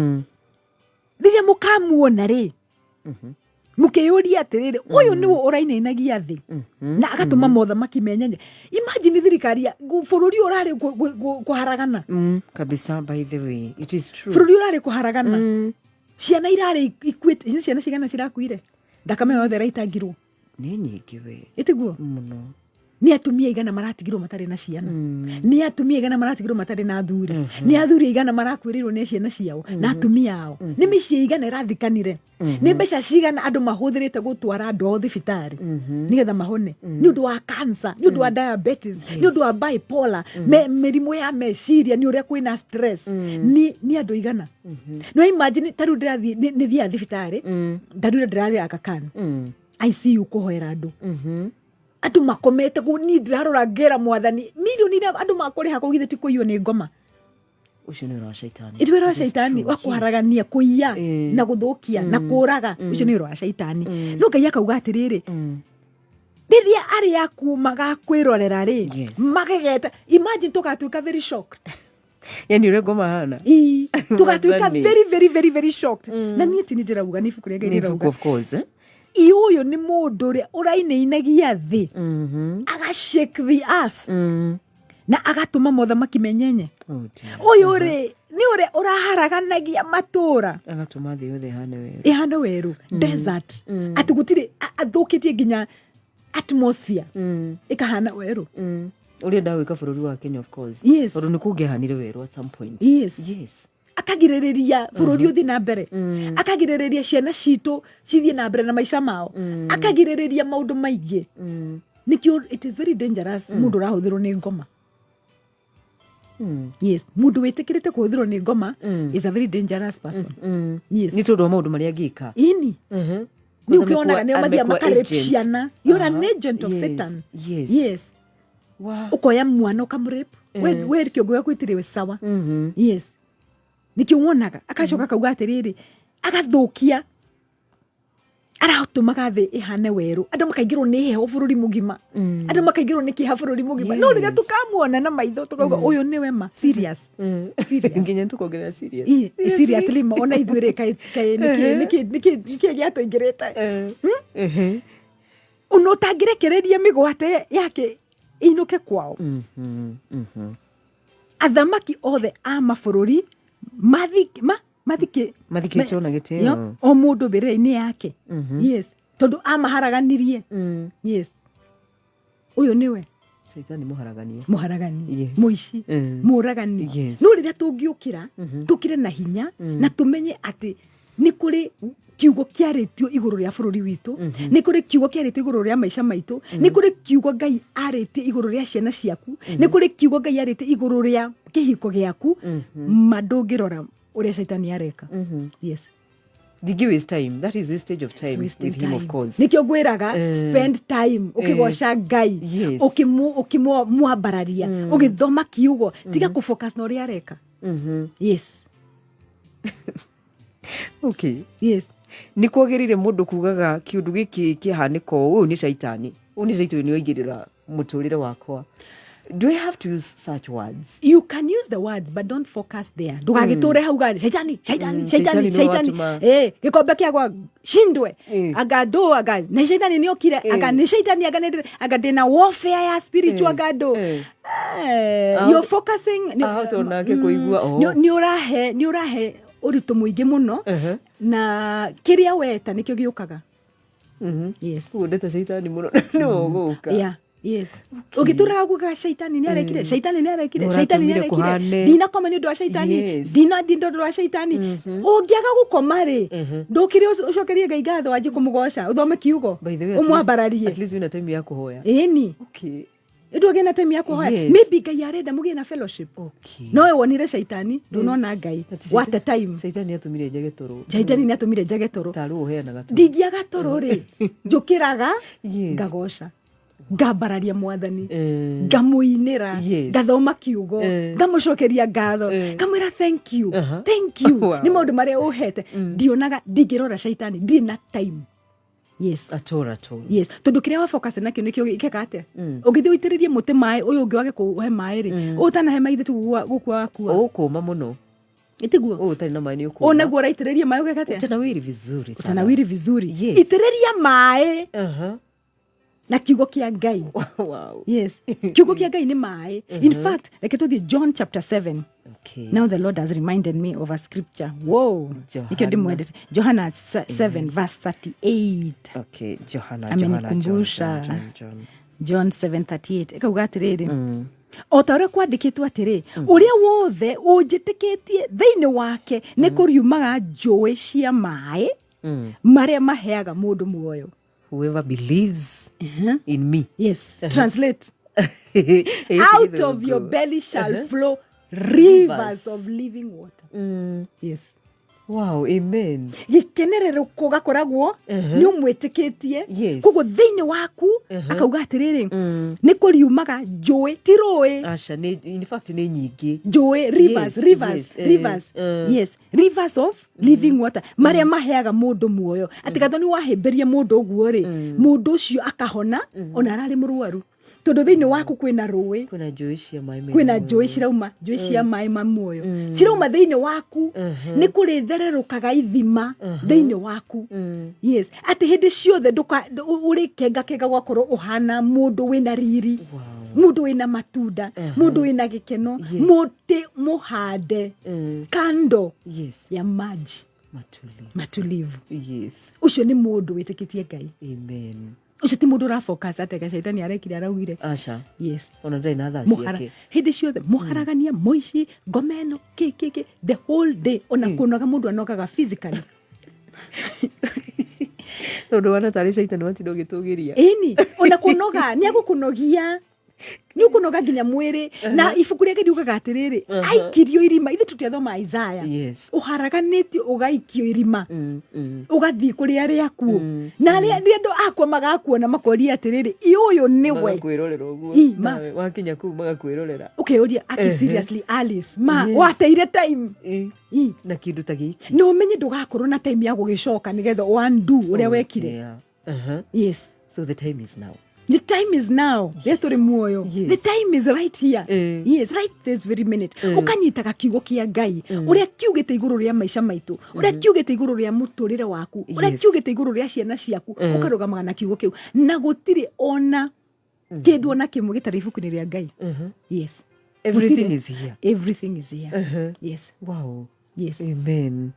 rĩrĩa mũkamuona rĩ, mũkĩyũria atĩrĩrĩ, ũyũ nĩwe ũrainainagia thĩ na agatũma mothamaki menyenye? Imagine thirikari ya bũrũri ũyũ ũrarĩ kũharagana. Kabisa, by the way, it is true. Bũrũri ũrarĩ kũharagana, ciana irarĩ ikuĩte. Nĩ ciana cigana cirakuire? Thakame yothe ĩraitangirwo. Nĩ nyingĩ we. Ĩtiguo? Mũno. Nĩ atumia igana maratigirwo matarĩ na ciana, nĩ atumia igana maratigirwo matarĩ na athuri, nĩ athuri igana marakuĩrĩirwo nĩ ciana ciao na atumia ao, nĩ mĩciĩ igana ĩrathikanire, nĩ mbeca cigana andũ mahũthĩrĩte gũtwara andũ ao thibitarĩ nĩgetha mahone nĩ ũndũ wa cancer, nĩ ũndũ wa diabetes, nĩ ũndũ wa bipolar, mĩrimũ ya meciria, nĩ ũrĩa kwĩna stress. Nĩ andũ igana. No imagine, ta rĩu ndĩrathiĩ, nĩ thiaga thibitarĩ, ta rĩu ndĩrathiĩ Aga Khan ICU kũhoera andũ, andũ makomete kũu. Niĩ ndĩrarora ngera Mwathani, milioni iria andũ makũrĩha kũu, githĩ ti kũiywo nĩ ngoma? Ũcio nĩ wĩra wa caitani. Ĩ wĩra wa It is caitani true. wa kũharagania, kũiya na gũthũkia na kũraga. Ũcio nĩ wĩra wa caitani. No Ngai akauga atĩrĩrĩ, rĩrĩa arĩa akuũ magakwĩrorera rĩ, magegete. Imagine, tũgatuĩka very shocked. Yani ũrĩa ngoma hana. Ii, tũgatuĩka Mwathani. very very very very shocked. Na niĩ ti nĩ ndĩrauga, nĩ ibuku rĩa Ngai Nĩ ibuku, rĩrauga. of course, eh? I ũyũ nĩ mũndũ ũrĩa ũrainainagia thĩ, aga shake the earth na agatũma mothamaki menyenye. Oh, dear. Ũyũ rĩ, nĩ ũrĩa ũraharaganagia matũra, agatũma thĩ yothe ĩhane werũ. Ĩhane werũ, desert, atĩ gũtirĩ, athũkĩtie nginya atmosphere ĩkahana werũ. Ũrĩa ndagwĩka bũrũri wa Kenya, of course. Tondũ nĩ kũngĩahanire werũ at some point. Akagirĩrĩria bũrũri ũthiĩ na mbere, akagirĩrĩria ciana citũ cithiĩ na mbere na maica mao, akagirĩrĩria maũndũ maingĩ. Nĩkĩo it is very dangerous mũndũ ũrahũthĩrwo nĩ ngoma. Yes, mũndũ wĩtĩkĩrĩte kũhũthĩrwo nĩ ngoma is a very dangerous person. Yes. Nĩ tondũ wa maũndũ marĩa angĩka. Ini nĩ ũkĩonaga nĩo mathiaga Amekuwa makarep agent. ciana. You're an agent of Satan. Yes. Ũkoya mwana ũkamũrape. We kĩongo gĩaku gĩtirĩ sawa. Yes, nĩkĩo wonaga agacoka akauga atĩrĩrĩ, agathũkia, aratũmaga thĩ ĩhane werũ, andũ makaingĩrwo nĩ heho bũrũri mũgima, andũ makaingĩrwo nĩ kĩeha bũrũri mũgima. No rĩrĩa tũkamuona na maitho tũkauga ũyũ nĩwe ma serious. Serious. Nginya tũkongerera serious. Seriously ma, ona ithuĩ rĩ, kaĩ kaĩ nĩkĩ gĩatũingĩrĩte ona ũtangĩrekereria mĩgwate yake ĩinũke kwao? Athamaki othe a mabũrũri mathikĩ Mathikĩtwo na gĩtĩo. Yo, o mũndũ mbĩrĩra-inĩ yake. Yes, tondũ amaharaganirie. Yes, ũyũ nĩwe Caitani mũharagania. Mũharagani, mũici, mũragani. No rĩrĩa tũngĩũkĩra, tũkĩre na hinya na tũmenye atĩ nĩ kũrĩ kiugo kĩarĩtio igũrũ rĩa bũrũri witũ, nĩ kũrĩ kiugo kĩarĩtio igũrũ rĩa maica maitũ, nĩ kũrĩ kiugo Ngai arĩtie igũrũ rĩa ciana ciaku, nĩ kũrĩ kiugo Ngai arĩtie igũrũ rĩa kĩhiko gĩaku, ma ndũngĩrora ũrĩa caitani areka. Yes. Ndingĩ waste time. That is wastage of time It's wasting with him, of time. course. Nĩkĩo ngwĩraga, spend time ũkĩgoca Ngai, ũkĩmwambararia, ũgĩthoma kiugo. Tiga kũfocus na ũrĩa areka. Yes. Yes. Nĩ kwagĩrĩire mũndũ kugaga kĩũndũ gĩkĩ kĩhanĩka ũũ, ũyũ nĩ caitani, ũyũ nĩ caitani nĩ waingĩrĩra mũtũrĩre wakwa? Do I have to use such words? You can use the words, but don't focus there. Ndũgagĩtũre hau gani shaitani, shaitani, shaitani, Shaitani nĩwe shaitani. watũma. Gĩkombe kĩagwa shindwe, anga ndũ, anga nĩ shaitani nĩ okire, anga nĩ shaitani, anga nĩ anga ndĩna warfare ya spiritual, anga ndũ. You're focusing Ahota onake kũigua, oh. Nĩ ũrahe ũritũ mũingĩ mũno na kĩrĩa weta nĩkĩo gĩũkaga. Yes. Koguo ndeta caitani mũno nĩwe ũgũka. Yeah. Yes, ũgĩtũraga kuga caitani nĩ arekire, caitani nĩ arekire, Nĩ caitani nĩ ũratũmire arekire, kũhane. ndinakoma nĩ ũndũ wa caitani, ndinatinda ũndũ wa caitani. Ũngĩaga gũkoma rĩ, ndũkĩre ũcokerie Ngai ngatho, wanjie kũmũgoca, ũthome kiugo, By the way, ũmwambararie. at least wĩna time ya kũhoya. Ĩni. Ndũgĩe na time ya kũhoya. Maybe Ngai arenda mũgĩe na fellowship. No we wonire caitani, ndũnona Ngai. Ati What a time. Caitani atũmire njage toro. Caitani nĩ atũmire njage toro. Tarĩ ũheanaga toro. Ndingĩaga toro rĩ, njũkĩraga, ngagoca, ngambararia Mwathani, ngamũinĩra, ngathoma kiugo, ngamũcokeria ngatho, ngamwĩra thank you, thank you nĩ maũndũ marĩa ũhete. Ndionaga, ndingĩrora caitani, ndirĩ na time. Yes. At all, at all. Yes, tondũ kĩrĩa wa focus nakĩo nĩkĩo gĩkaga atĩa. Ũngĩthiĩ ũitĩrĩrie mũtĩ maĩ, ũyũ ũngĩ wage kũhe maĩ rĩ, ũtanahe maĩ ithe gũkua wakua. Ũkũma mũno. Ĩtiguo? Ũyũ ũtarĩ na maĩ nĩ ũkũma. Ũũ naguo ũraitĩrĩria maĩ ũgeka atĩa? Utanawiri vizuri sana. Utanawiri vizuri. Itĩrĩria maĩ na kiugo kĩa Ngai. Yes, kiugo kĩa Ngai nĩ maĩ. In fact, reke tũthiĩ John chapter 7. Now the Lord has reminded me of a scripture. Wow. Johana. Nikio ndimwendete. Johana 7 verse 38. Okay, Johana, Amenikumbusha. Johana, John, John, John. John 7:38 ĩkauga atĩrĩrĩ, o ta ũrĩa kwandĩkĩtwo atĩrĩ, ũrĩa wothe ũnjĩtĩkĩtie, thĩinĩ wake nĩ kũriumaga njũĩ cia maĩ marĩa maheaga mũndũ muoyo. Whoever believes in me. Yes, translate. Out of your belly shall flow rivers of living water. Yes. Wow, amen. Gĩkenerero gũgakoragwo nĩ ũmwĩtĩkĩtie. Koguo thĩinĩ waku akauga atĩrĩrĩ, nĩ kũriumaga njũĩ, ti rũĩ. Aca, nĩ, in fact nĩ nyingĩ. Njũĩ, rivers. Rivers. Rivers. Yes, rivers of living water, marĩa maheaga mũndũ muoyo, atĩ gathoni wahĩmbĩria mũndũ ũguo rĩ, mũndũ ũcio akahona ona ararĩ mũrwaru, tondũ thĩinĩ waku kwĩna rũĩ. Kwĩna njũĩ cia maĩ mena Kwĩna muoyo. njũĩ cirauma, njũĩ cia maĩ ma muoyo cirauma thĩinĩ waku, nĩ kũrĩthererũkaga ithima thĩinĩ waku. Yes, atĩ hĩndĩ ciothe ũrĩ kengakenga, gwakorwo ũhana mũndũ wĩna riri, mũndũ wĩna matunda, mũndũ wĩna gĩkeno, mũtĩ mũhande kando ya maji matulivu. Matulivu. Ũcio nĩ mũndũ wĩtĩkĩtie Ngai. Amen. Ũcio ti mũndũ ũrafocus atĩ gacaitani arekire, araugire. Aca. Yes. Ona ndarĩ na thaa Mũhara ciake. Hĩndĩ ciothe mũharagania, mũici, ngoma ĩno, kĩ kĩ kĩ, the whole day, ona kũnoga mũndũ anogaga physically. Tondũ wana tarĩ caitani watinda ũgĩtũgĩria. Ĩni, ona kũnoga nĩ agũkũnogia, nĩ ũkũnoga nginya mwĩrĩ. Na ibuku rĩake riugaga atĩrĩrĩ, aikirio irima. Ithe tũtiathoma Isaya? Ũharaganĩtio ũgaikio irima, ũgathiĩ kũrĩ arĩa akuũ, na arĩa arĩa andũ akwa magakuona makoria atĩrĩrĩ, ĩ ũyũ nĩwe? Magakwĩrorera ũguo. Ma. Nawe wakinya kũu magakwĩrorera. Ũkeyũria aki, seriously Alice, ma wateire time? Na kĩndũ ta gĩkĩ. Na ũmenye ndũgakorwo na time ya gũgĩcoka nĩgetha undo ũrĩa wekire. Yes. So the time is now. The time is now, rĩrĩa tũrĩ muoyo. The time is right here. Yes, right this very minute. Ũkanyitaga kiugo kĩa Ngai, ũrĩa kiugĩte igũrũ rĩa maica maitũ, ũrĩa kiugĩte igũrũ rĩa mũtũrĩre waku, ũrĩa kiugĩte igũrũ rĩa ciana ciaku, ũkarũgamaga na kiugo kĩu, na gũtirĩ ona kĩndũ ona kĩmwe gĩtarĩ ibuku-inĩ rĩa Ngai. Yes. Everything Gũtirĩ. is here. Everything is here. Yes. Wow. Yes. Amen.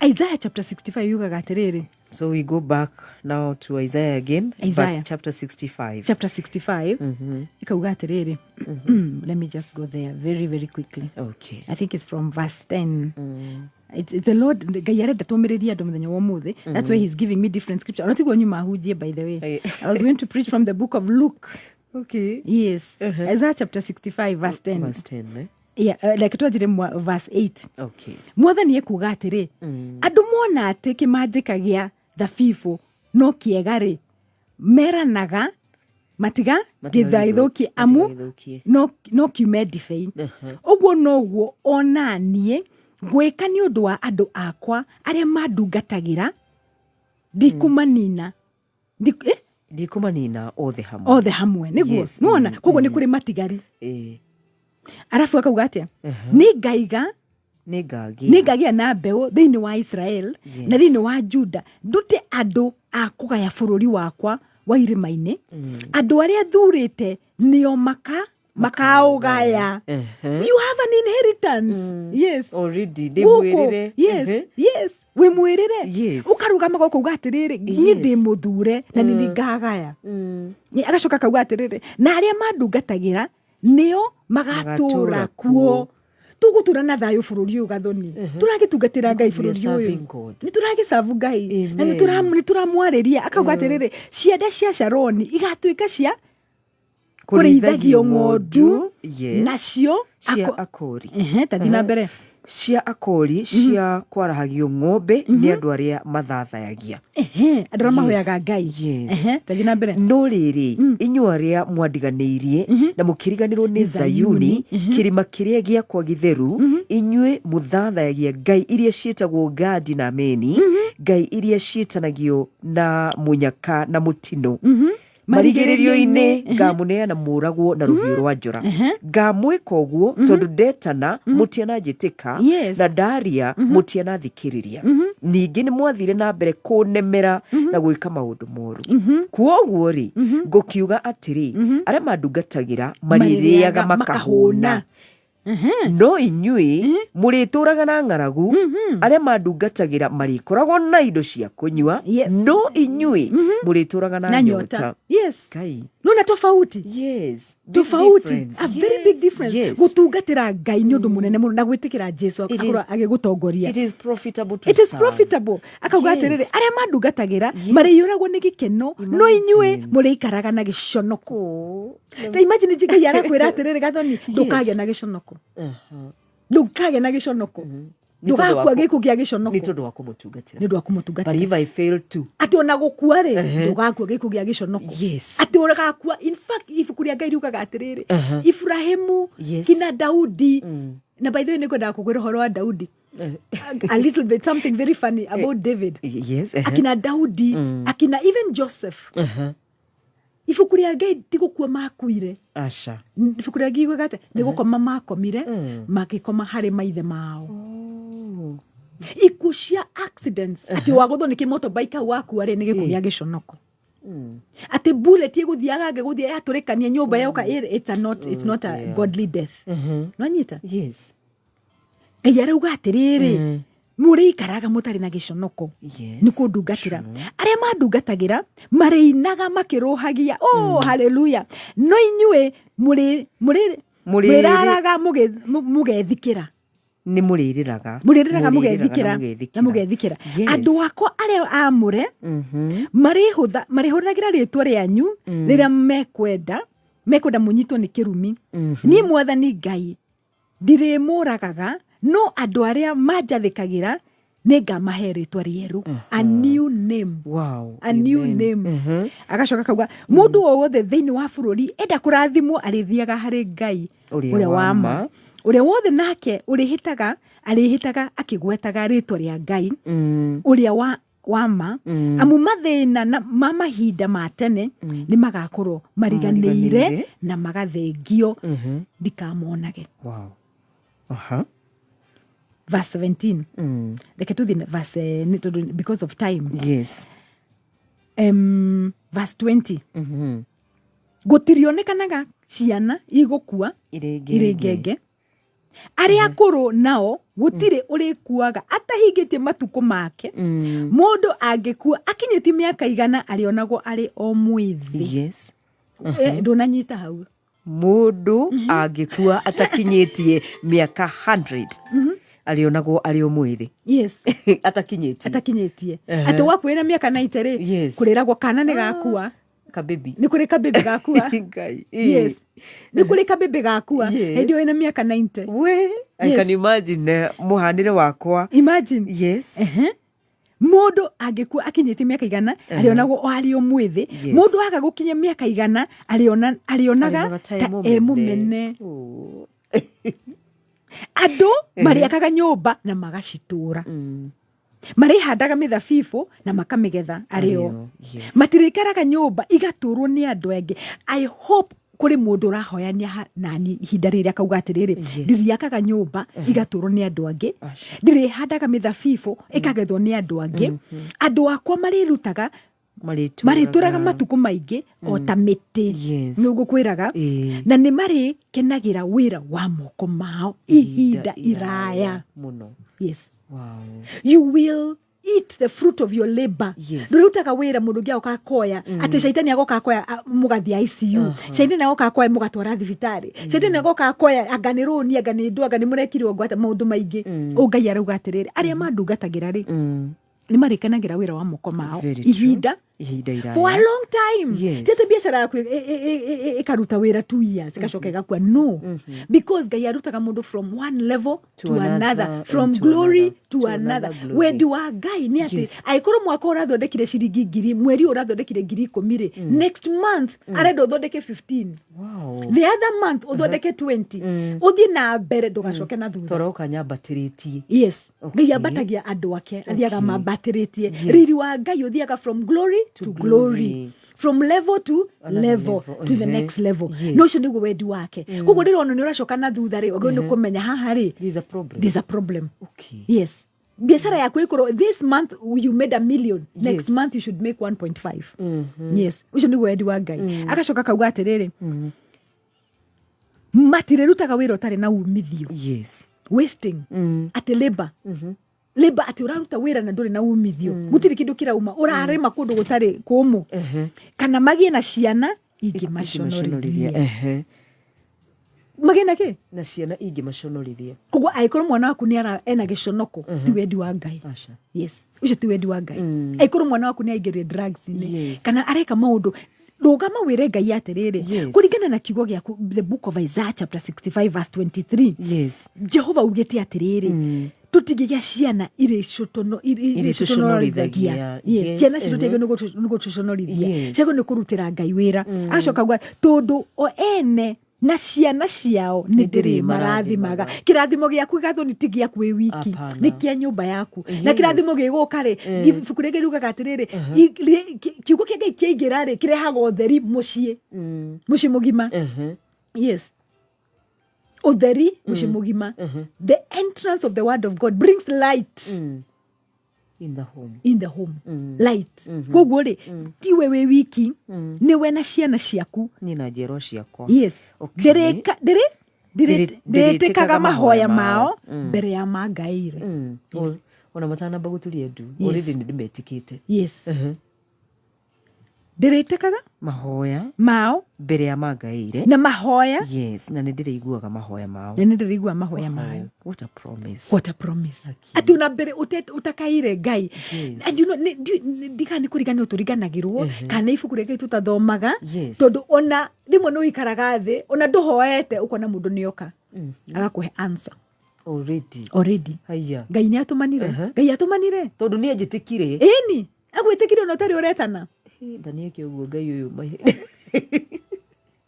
Isaiah chapter 65 yugaga atĩrĩrĩ. So we go back now to Isaiah again. Isaiah. But chapter 65. Chapter 65 ikauga atĩrĩrĩ, let me just go there very very quickly. I think it's from verse 10. It's the Lord Ngai arenda tũmĩrĩrie andũ mũthenya wa ũmũthĩ. That's why he's giving me different scripture. Ona tiguo nyuma hunjie, by the way. I was going to preach from the book of Luke. Yes. Isaiah chapter 65 verse 10. Verse 10, eh? Yeah, like twanjire verse 8. Mwathani ekuga atĩrĩ, andũ mona atĩ kĩmanjĩka gĩa thabibũ no kĩega rĩ, meranaga matiga gĩthaithũkie, amu Matigagĩthũkie. no kiume ndibei. Ũguo noguo ona niĩ ngwĩka nĩ ũndũ wa andũ akwa arĩa mandungatagĩra, ndikũmanina. Eh? Ndikũmanina othe hamwe. Othe hamwe, nĩguo. Nĩwona, koguo nĩ kũrĩ matigari. Arabu akauga atĩa? Nĩ ngaiga Nĩ ngagĩa. Nĩ ngagĩa na mbeũ thĩinĩ wa Israel na thĩinĩ wa Juda, ndute andũ a kũgaya bũrũri wakwa wa irĩma-inĩ. Andũ arĩa thurĩte nĩo makaũgaya. You have an inheritance. Yes. Already Gũkũ. ndĩmwĩrĩre. Yes. Yes, wĩ mwĩrĩre. Ũkarũgama gũkũ uga atĩrĩrĩ, niĩ ndĩ mũthure na nĩ nĩ ngagaya. Nĩ agacoka akauga atĩrĩrĩ, na arĩa mandungatagĩra nĩo magatũra Magatũũra kuo. Kuo. Tũgũtũra na thayũ bũrũri ũyũ, gathoni tũragĩtungatĩra Ngai Because we are bũrũri ũyũ. Serving God. Nĩ tũragĩcabu Ngai na Amen. nĩ tũramwarĩria. Akauga atĩrĩrĩ, cianda cia Sharoni igatuĩka cia kũrĩithagio ng'ondu. Nacio Cia akori. Ehe, tathiĩ na mbere. Cia akori, cia kwarahagio ng'ombe nĩ andũ arĩa mathathayagia. Ehe, andũ arĩa mahoyaga Ngai. Yes. Ehe, tathiĩ na mbere. No rĩrĩ, inyuĩ arĩa mwandiganĩirie na mũkĩriganĩrwo nĩ Zayuni, kĩrĩma kĩrĩa gĩakwa gĩtheru, inyuĩ mũthathayagia ngai iria ciĩtagwo Gadi na Meni, ngai iria ciĩtanagio na mũnyaka na mũtino, marigĩrĩrio-inĩ ngamũneana mũragwo na rũhiũ rwa njora. Ngamwĩka ũguo tondũ ndetana mũtiananjĩtĩka, na ndaria mũtianathikĩrĩria. Ningĩ nĩ mwathire na mbere kũnemera na gwĩka maũndũ moru. Kuoguo rĩ, ngũkiuga atĩrĩ, arĩa mandungatagĩra marĩrĩaga makahũna, no inyuĩ mũrĩtũraga na ng'aragu. Arĩa mandungatagĩra marĩkoragwo na indo cia kũnyua, no inyuĩ mũrĩtũraga na na nyota. Nyota. Yes. Ngai. No Nĩwona tofauti? Yes. Big Tofauti. Difference. A very big difference. Gũtungatĩra Ngai nĩ ũndũ mũnene mũno na gwĩtĩkĩra Jesu akorwo agĩgũtongoria. It is profitable to It is serve. profitable. Akauga atĩrĩrĩ, arĩa mandungatagĩra marĩiyũragwo nĩ gĩkeno, no inyuĩ mũrĩikaraga na gĩconoko. Ta imagine Ngai arakwĩra atĩrĩrĩ, Gathoni, ndũkagĩa na gĩconoko, ndũkagĩa na gĩconoko. Nĩ tondũ wa Ndũgakua gĩkuũ kĩa gĩconoko. Nĩ tondũ wa kũmũtungatĩra. Nĩ ũndũ wa But kũmũtungatĩra. if I fail to Atĩ ona gũkua rĩ, ndũgakua gĩkuũ gĩa gĩconoko. Atĩ ũgakua, in fact, ibuku rĩa Ngai riugaga atĩrĩrĩ, Ibrahimu kina Daudi, na by the way, nĩngwendaga kũkwĩra ũhoro wa Daudi a little bit, something very funny about David. Akina Daudi, akina even Joseph, ibuku rĩa Ngai ti gũkua makuire. Aca. Ibuku rĩa Ngai riugaga atĩ nĩ gũkoma makomire, makĩkoma harĩ maithe mao. Ikuũ cia accidents, atĩ wagũthwo nĩ kĩmotorbike hau wakua rĩ, nĩ gĩkuũ gĩa gĩconoko. Atĩ bullet ĩgũthiaga ngĩgũthiĩ yatũrĩkania nyũmba yoka, it's not a godly death. Nwanyita? Yes. Ngai arauga atĩrĩrĩ, mũrĩikaraga mũtarĩ na gĩconoko nĩ kũndungatĩra. Arĩa mandungatagĩra marĩinaga makĩrũhagia, oh haleluya, no inyuĩ mũrĩraraga mũgethikĩra. Nĩ mũrĩrĩraga. Mũrĩrĩraga mũgethikĩra na mũgethikĩra. Andũ akwa arĩa amũre marĩhũthagĩra rĩtwa rĩanyu rĩrĩa mekwenda mũnyitwo nĩ kĩrumi. Niĩ Mwathani Ngai ndirĩmũragaga, no andũ arĩa manjathĩkagĩra nĩ ngamahe rĩtwa rĩerũ, a new name. A new Amen. name. Agacoka kauga mũndũ o wothe thĩinĩ wa bũrũri enda kũrathimwo arĩthiaga harĩ Ngai ũrĩa ũrĩa wa wa ma. ma. Ũrĩa wothe nake ũrĩhĩtaga arĩhĩtaga akĩgwetaga rĩtwa rĩa Ngai ũrĩa wa ma, amu mathĩna ma mahinda ma tene nĩ magakorwo mariganĩire mariganĩire. Na magathengio, ndikamonage. Verse 17. Reke tũthiĩ na verse, nĩ tondũ because of time. Verse 20. Gũtirionekanaga ciana igũkua irĩ irĩ ngenge. Ngenge. Arĩa akũrũ nao gũtirĩ ũrĩkuaga atahingĩtie matukũ make. Mũndũ angĩkua akinyĩtie mĩaka 100, arĩonagwo arĩ o mwĩthĩ. Ndũnanyita hau? Mũndũ angĩkua atakinyĩtie mĩaka 100, arĩonagwo arĩ o mwĩthĩ. Atakinyĩtie. Atakinyĩtie. Atĩ wakuĩ na mĩaka 90 rĩ, kũrĩragwo kana nĩ gakua. Kabibi. Nĩ kũrĩ kabibi gakua. Ngai. Yes, nĩ kũrĩ kabibi gakua hĩndĩ ĩyo ĩna mĩaka 90. We, I can imagine mũhanĩre wakwa. Imagine. Mũndũ angĩkua akinyĩtie mĩaka 100, arĩonagwo o arĩ o mwĩthĩ. Mũndũ aga gũkinya mĩaka 100, arĩonaga arĩonaga ta ta e e mũmene. mũmene. Oh. Andũ marĩakaga nyũmba na magacitũra, marĩhandaga mĩthabibũ na makamĩgetha arĩo. Arĩo, yes. Matirĩikaraga nyũmba igatũrwo nĩ andũ angĩ. I hope kũrĩ mũndũ ũrahoyania nani ihinda rĩrĩ akauga atĩrĩrĩ, ndĩrĩakaga nyũmba igatũrwo nĩ andũ angĩ, Aca. ndĩrĩhandaga mĩthabibũ ĩkagethwo nĩ andũ angĩ. Andũ akwa marĩrutaga marĩtũraga matukũ maingĩ o ta mĩtĩ. Nĩ ngũkwĩraga, na nĩ marĩkenagĩra wĩra wa moko mao ihinda iraya mũno. Yes. You will eat the fruit of your labor. Ndũrĩrutaga wĩra mũndũ ũngĩ agoka akoya, atĩ caitani agoka akoya, mũgathiĩ ICU, caitani agoka akoya, mũgatwara thibitarĩ, caitani agoka akoya, anga nĩ rũni, anga nĩ ndũ, anga nĩ mũrekirwo ngwata maũndũ maingĩ. Ũ Ngai arauga atĩrĩrĩ, arĩa mandungatagĩra rĩ, nĩ marĩkenagĩra wĩra wa moko mao Very true. ihinda ihinda iraya, for a long time. Ti atĩ biacara yaku ĩkaruta wĩra 2 years ĩgacoka ĩgakua, no, because Ngai arutaga mũndũ from one level to another, another, from and to glory another, to to another. another glory. Wendi wa Ngai nĩ atĩ angĩkorwo mwaka ũrathondekire ciringi 1,000, mweri ũyũ ũrathondekire 10,000 rĩ, next month arenda ũthondeke 15, the other month ũthondeke 20, ũthiĩ na mbere, ndũgacoke na thutha. Toroka nyambatĩrĩtie. Yes. Ngai ambatagia andũ ake, athiaga mambatĩrĩtie. Riri wa Ngai ũthiaga from glory to glory, glory. From level to another level, level, to the next level. No ũcio nĩguo wendi wake. Koguo ndĩrona nĩ ũracoka na thutha rĩ, ũgĩ nĩ kũmenya haha rĩ There's a problem. There's a problem. Yes, biacara yaku ĩkorwo this month you made a million, next month you should make 1.5. Yes, ũcio nĩguo wendi wa Ngai. Agacoka kauga atĩrĩrĩ, matirĩrutaga wĩra ũtarĩ na umithio. Wasting, atĩ labor, atĩ ũraruta wĩra na ndũrĩ na umithio, gũtirĩ kĩndũ kĩrauma, ũrarĩma kũndũ gũtarĩ kũmũ, kana magĩe na ciana. Ingĩmaconorithia. Ehe. Magĩe na kĩ? Na ciana ingĩmaconorithia. Koguo angĩkorwo mwana waku nĩ ara ena gĩconoko, ti wendi wa Ngai. Aca. Yes, ũcio ti wendi wa Ngai. Angĩkorwo mwana waku nĩ aingĩrire drugs-inĩ kana areka maũndũ, rũgama wĩre Ngai atĩrĩrĩ, kũringana na kiugo gĩaku, the book of Isaiah chapter 65 verse 23, Jehova ugĩte atĩrĩrĩ, tũtingĩgĩa ciana irĩtũconorithagia. Irĩtũconorithagia. Yes, ciana citũ tiagĩrĩirwo nĩ gũtũconorithia, ciagĩrĩirwo nĩ kũrutĩra Ngai wĩra. Acoka auga tondũ o ene na ciana ciao nĩ ndĩrĩmarathimaga. Kĩrathimo gĩaku gathoni ti gĩaku wĩ wiki. Hapana. Nĩ kĩa nyũmba yaku. Na kĩrathimo gĩgũka rĩ, ibuku rĩngĩ riugaga atĩrĩrĩ, kiugo kĩa Ngai kĩaingĩra rĩ, kĩrehaga ũtheri mũciĩ, mũciĩ mũgima. Yes, ũtheri mũciĩ mũgima. The entrance of the word of God brings light in the home. In the home, light. Koguo rĩ, tiwe wĩ wiki, nĩwe na ciana ciaku. Niĩ na njiarwa ciakwa. Yes. Okay. Ndĩrĩka ndĩrĩ Ndĩrĩtĩkaga ndĩrĩtĩkaga mahoya mahoya mao mao. Mbere ya mangaĩire. Ona matanamba gũturia ndu, already nĩ ndĩmetĩkĩte. Yes, ndĩrĩtĩkaga mahoya mao mbere ya mangaĩire. Na mahoya. Yes, na nĩ ndĩrĩiguaga mahoya mao. Na nĩ ndĩrĩigua mahoya mao. What a promise. What a promise, atĩ ona mbere ũtakaire Ngai. And you know, ndikana nĩ kũriganĩrwo tũriganagĩrwo kana ibuku rĩa Ngai tũtathomaga, tondũ ona rĩmwe nĩ ũikaraga thĩ ona ndũhoete, ũkona mũndũ nĩoka agakũhe answer. Already. Already. Haya. Ngai nĩ atũmanire. Ngai atũmanire. Tondũ nĩ anjĩtĩkire. Ĩni, agwĩtĩkire ona ũtarĩ ũretana. Nda nĩeke ũguo Ngai ũyũ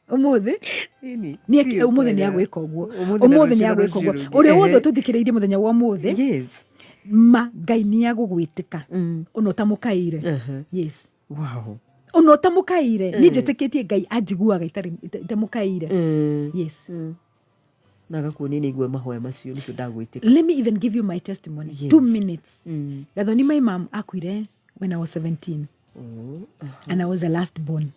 Ũmũthĩ. Ĩni, Nĩ biũ ũmũthĩ nĩ kwega. agwĩka ũguo. Ũmũthĩ na Ũmũthĩ nĩ rũciũ na agwĩka ũguo. rũciũ rũngĩ. Ũrĩa wothe ũtũthikĩrĩirie mũthenya wa ũmũthĩ, ma Ngai nĩ agũgwĩtĩka ona ũtamũkaĩire. Yes. Ona ũtamũkaĩire. Niĩ njĩtĩkĩtie Ngai anjiguaga itamũkaĩire. Yes. Na agakuonia nĩ igua mahoya macio, nĩkĩo ndagwĩtĩka. Let me even give you my testimony. 2 minutes. Gathoni, my mom akuire when I was 17 and I was the last born.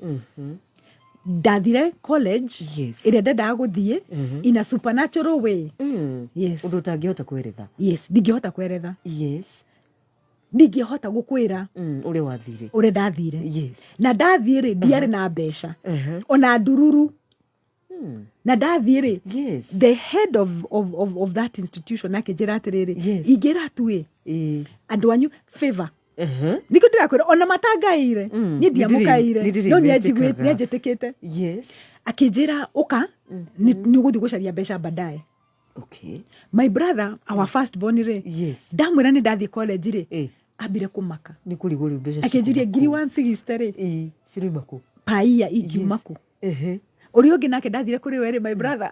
Ndathire college ĩrĩa ndendaga gũthiĩ in a supernatural way. Yes. Ũndũ ũtangĩhota kweretha. Yes, ndingĩhota kweretha. Ndingĩhota gũkwĩra Ũrĩa wathire. Ũrĩa ndathire. Na ndathiĩ rĩ, ndiarĩ na mbeca ona ndururu. Na ndathiĩ rĩ, the head of that institution akĩnjĩra atĩrĩrĩ, ingĩra tu ĩ andũ anyu favor. Nĩkĩo ndĩrakwĩra ona matangaĩire, niĩ ndiamũkaĩire, Nĩ ndĩrĩ no metĩkaga. nĩanjĩtĩkĩte. Akĩnjĩra ũka nĩ ũgũthiĩ gũcaria mbeca baadaye. My brother, our first born rĩ, ndamwĩra nĩ ndathiĩ college rĩ, ambire kũmaka. Nĩ kũrigwo rĩu mbeca Akĩnjũria cikuma ngiri kũ? 160 rĩ, Cirauma kũ? paia ingiuma kũ? Ũrĩa ũngĩ nake ndathire kũrĩ we rĩ, my brother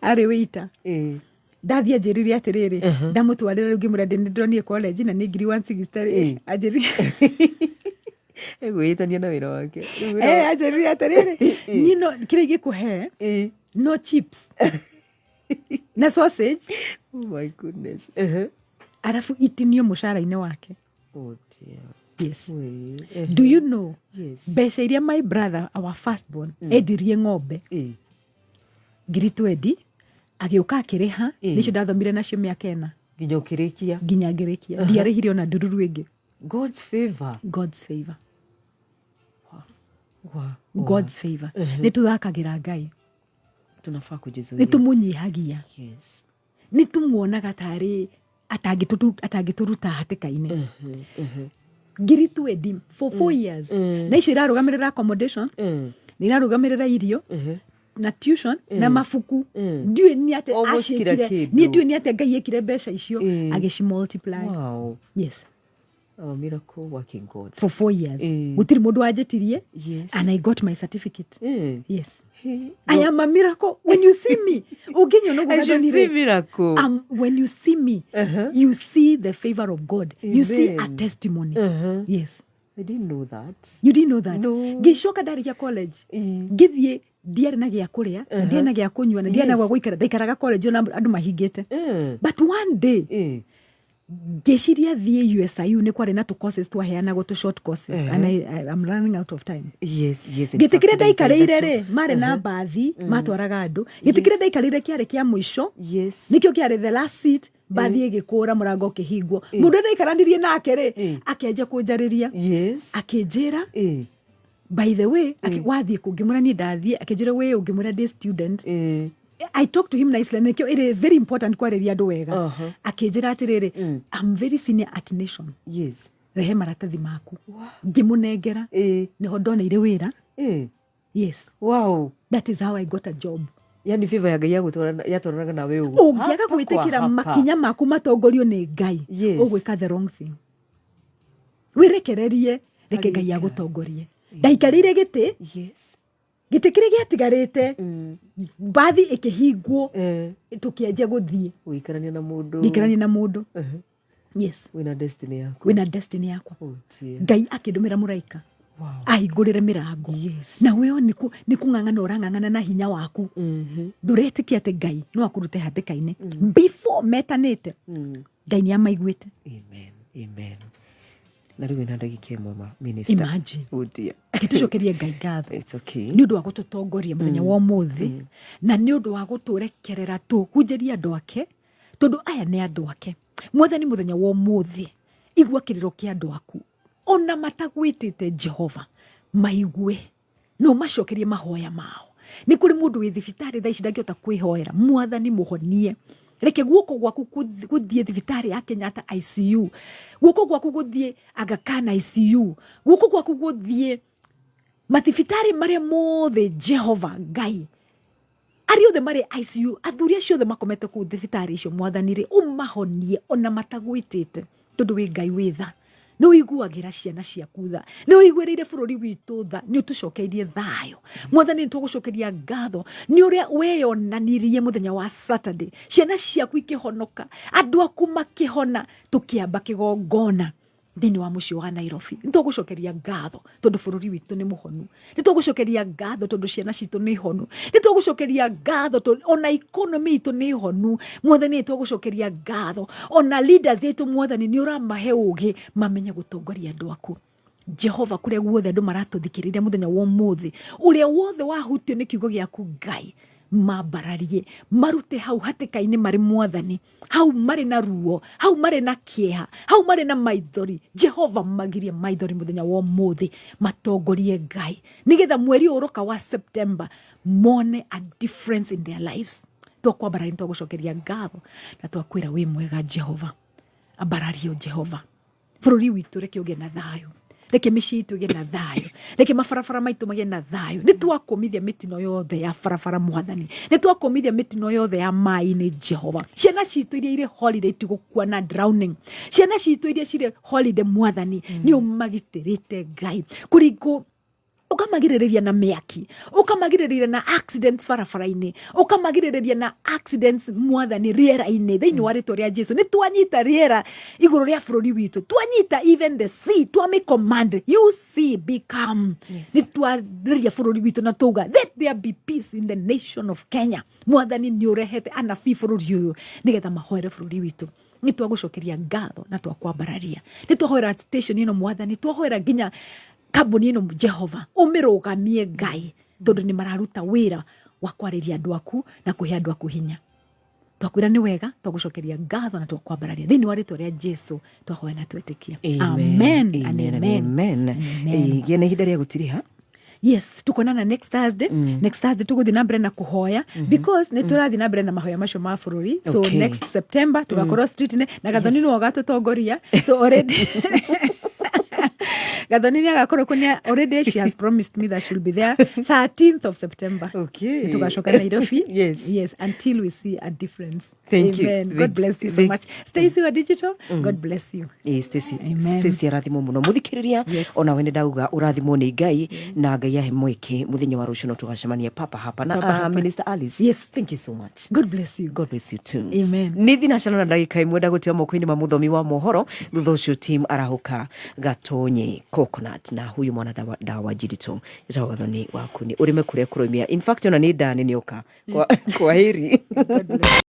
arĩ wĩita. Ndathiĩ anjĩrire atĩrĩrĩ, ndamũtwarĩra rĩu ngĩmwĩra nĩ ndĩronire college na nĩ ngiri 160 rĩ, anjĩrire Egwĩtania na wĩra wake. Rĩu wĩra Anjĩrire atĩrĩrĩ, niĩ no kĩrĩa ingĩkũhe no chips na sausage. Oh my goodness. Arabu itinio mũcara-inĩ wake. Oh dear. Yes. Wee. Do you know mbeca iria my brother, our first born, endirie ng'ombe ngiri 20, agĩũka akĩrĩha, nĩcio ndathomire nacio mĩaka 4. Nginya ũkĩrĩkia. Nginya ngĩrĩkia, ndiarĩhire ona ndururu ĩngĩ. God's favor. God's favor. Wow. God's favor. Nĩ tũthakagĩra Ngai. Tunafaa kujizuia. Nĩ tũmũnyihagia. Nĩ tũmuonaga tarĩ atangĩtũruta hatĩka-inĩ. Ngiri 20 for 4 years, na icio irarũgamĩrĩra accommodation, nĩ irarũgamĩrĩra irio na tuition na mabuku. Ndiũĩ nĩ atĩ Almost kila aciĩkire. kĩndũ. Niĩ ndiũĩ nĩ atĩa Ngai ekire mbeca icio agĩci multiply. Yes. A miracle working God. For 4 years gũtirĩ mũndũ wanjĩtirie. And I got my certificate. Yes. I am a miracle. When you see me, ũngĩnyona ũguo I should Gathoni see rĩ, miracle. When you see me, you see the favor of God. You see a Amen. testimony. Yes. I didn't know that. You didn't know that? No. Ngĩcoka ndarĩkia college, ngĩthiĩ, ndiarĩ na gĩa kũrĩa na ndiarĩ na gĩa kũnyua na ndiarĩ na gwa gũikara. Ndaikaraga college ona andũ mahingĩte. But one day ngĩciria thiĩ USIU, nĩ kwarĩ na tũ courses twaheanagwo, tũ short courses, and I'm running out of time. Yes, in Gĩtĩ fact, kĩrĩa ndagĩka ndaikarĩire 3. rĩ, marĩ na mbathi matwaraga andũ. Gĩtĩ kĩrĩa ndaikarĩire kĩarĩ kĩa mũico. Nĩkĩo kĩarĩ the last seat. Mbathi ĩgĩkũra, mũrango ũkĩhingwo. Mũndũ ũrĩa ndaikaranirie nake rĩ, akĩanjia kũnjarĩria, akĩnjĩra, By the way, wathiĩ kũ? Ngĩmwĩra niĩ ndathiĩ. Akĩnjĩra wĩ ũ? Ngĩmwĩra ndĩ student. I talk to him nicely, na nĩkĩo ĩrĩ very important kwarĩria andũ wega. Akĩnjĩra atĩrĩrĩ, "I'm very senior at Nation. Rehe maratathi maku." Ngĩmũnengera. Nĩho ndoneire wĩra. Yes. That is how I got a job. Yani favor ya Ngai yatwaranaga nawe ũguo. Ũngĩaga Hapa kwa gwĩtĩkĩra hapa. Makinya maku matongorio nĩ Ngai, ũgwĩka the wrong thing. Wĩrekererie, reke Ngai agũtongorie. Ndaikarĩire gĩtĩ, gĩtĩ kĩrĩa gĩatigarĩte, mbathi ĩkĩhingwo, tũkĩanjia gũthiĩ. Gũikarania na mũndũ. Ngĩikarania na mũndũ. Yes. Wĩna destiny yaku. Wĩna destiny yakwa. Oh, dear. Ngai akĩndũmĩra mũraika ahingũrĩre mĩrango. Na weo nĩ kũng'ang'ana ũrang'ang'ana na hinya waku, ndũretĩkia atĩ Ngai no akũrute hatĩka-inĩ. Before metanĩte, Ngai nĩ amaiguĩte. Amen. Amen. Na rĩu wĩna ndagĩka 1 ma minister. Imagine. Oh dear. Gĩtũcokerie Ngai ngatho It's okay. nĩ ũndũ wa gũtũtongoria mũthenya wa ũmũthĩ, na nĩ ũndũ wa gũtũrekerera tũhunjĩrie andũ ake, tondũ aya nĩ andũ ake. Mwathani, mũthenya wa ũmũthĩ igua kĩrĩro kĩa andũ aku ona matagwĩtĩte. Jehova, maigue na ũmacokerie mahoya mao. Nĩ kũrĩ mũndũ wĩ thibitarĩ thaa ici ndangĩhota kwĩhoera. Mwathani, mũhonie. Reke guoko gwaku gũthiĩ thibitarĩ ya Kenyatta ICU, guoko gwaku gũthiĩ Aga Khan ICU, guoko gwaku gũthiĩ mathibitarĩ marĩa mothe. Jehova Ngai, arĩa othe marĩ ICU, athuri acio othe makomete kũu thibitarĩ icio, Mwathani rĩ, ũmahonie ona matagwĩtĩte, tondũ wĩ Ngai wĩ tha, nĩ ũiguagĩra ciana ciaku tha, nĩ ũiguĩrĩire bũrũri witũ tha, nĩ ũtũcokeirie thayũ. Mwathani, nĩ tũgũcokeria ngatho nĩ ũrĩa weyonanirie mũthenya wa Saturday, ciana ciaku ikĩhonoka, andũ aku makĩhona, tũkĩamba kĩgongona thĩinĩ wa mũciĩ wa Nairobi. Nĩ tũgũcokeria ngatho tondũ bũrũri witũ nĩ mũhonu. Nĩ tũgũcokeria ngatho tondũ ciana citũ nĩ honu. Nĩ tũgũcokeria ngatho tondũ ona economy itũ nĩ honu. Mwathani, nĩ tũgũcokeria ngatho ona leaders aitũ. Mwathani, nĩ ũramahe ũgĩ mamenye gũtongoria andũ aku. Jehova, kũrĩa guothe andũ maratũthikĩrĩria mũthenya wa ũmũthĩ, ũrĩa wothe wahutio nĩ kiugo gĩaku, Ngai, mambararie, marute hau hatĩka-inĩ marĩ. Mwathani, hau marĩ na ruo, hau marĩ na kĩeha, hau marĩ na maithori, Jehova, magirie maithori mũthenya wa ũmũthĩ. Matongorie, Ngai, nĩgetha mweri ũyũ ũroka wa September mone a difference in their lives. Twakwambararia, nĩ twagũcokeria ngatho na twakwĩra wĩ mwega. Jehova, ambarario. Jehova, bũrũri witũ reke ũgĩe na thayũ, reke mĩciĩ itũ ĩgĩe na thayũ, reke mabarabara maitũ magĩe na thayũ. Nĩ twakũmithia mĩtino yothe ya barabara. Mwathani, nĩ twakũmithia mĩtino yothe ya maĩ-inĩ. Jehova, ciana citũ iria irĩ holiday itigũkua na drowning. Ciana citũ iria cirĩ holiday, Mwathani, nĩ ũmagitĩrĩte. Ngai, kũringũ ũkamagirĩrĩria na mĩaki, ũkamagirĩrĩria na accidents barabara-inĩ, ũkamagirĩrĩria na accidents, Mwathani, rĩera-inĩ. Thĩinĩ wa rĩtwa rĩa Jesu, nĩ twanyita rĩera igũrũ rĩa bũrũri witũ, twanyita even the sea, twamĩ command, "You sea, be calm." Nĩ twarĩria bũrũri witũ na twauga, "Let there be peace in the nation of Kenya." Mwathani, nĩ ũrehete anabii bũrũri ũyũ nĩgetha mahoere bũrũri witũ. Nĩ twagũcokeria ngatho na twakwambararia. Nĩ twahoera station ĩno, Mwathani, twahoera nginya kambuni ĩno. Jehova, ũmĩrũgamie, Ngai, tondũ nĩ mararuta wĩra wa kwarĩria andũ aku na kũhe andũ aku hinya. Twakwĩra nĩ wega, twagũcokeria ngatho na twakwambararia. Thĩinĩ wa rĩtwa rĩa Jesu twahoya na twetĩkia, amen and Amen and amen. amen. Amen. Gĩa na ihinda rĩa gũtiriha. Yes, tukonana next Thursday. Next Thursday tũgũthiĩ na mbere na kũhoya, because nĩ tũrathiĩ na mbere na mahoya macio ma bũrũri. So next September tũgakorwo street-inĩ na Gathoni nĩwe ũgatũtongoria. So already Gathoni nĩ agakorwo kuo. Already she has promised me that she'll be there 13th of September. Tũgacoka Nairobi. Yes, until we see a difference. Thank you. Amen. God bless you so much. Stacy wa Digital, God bless you. Ĩĩ, Stacy. Amen. Stacy arathimwo mũno. Mũthikĩrĩria, onawe nĩ ndauga ũrathimwo nĩ Ngai, na Ngai ahe mweke mũthenya wa rũciũ no tũgacemania papa hapa na Papa hapa. Minister Alice. Yes. Thank you so much. God bless you. God bless you too. Amen. Nĩ thinacana na ndagĩka 1 ndagũtia moko-inĩ ma mũthomi wa mohoro. Thutha ũcio team arahũka gatonye coconut na huyu mwana dawa, dawa njirito ĩtagwo Gathoni waku nĩ ũrĩme kũrĩa kũroimia. In fact, ona nĩ ndani nĩoka kwa, kwa heri. God bless.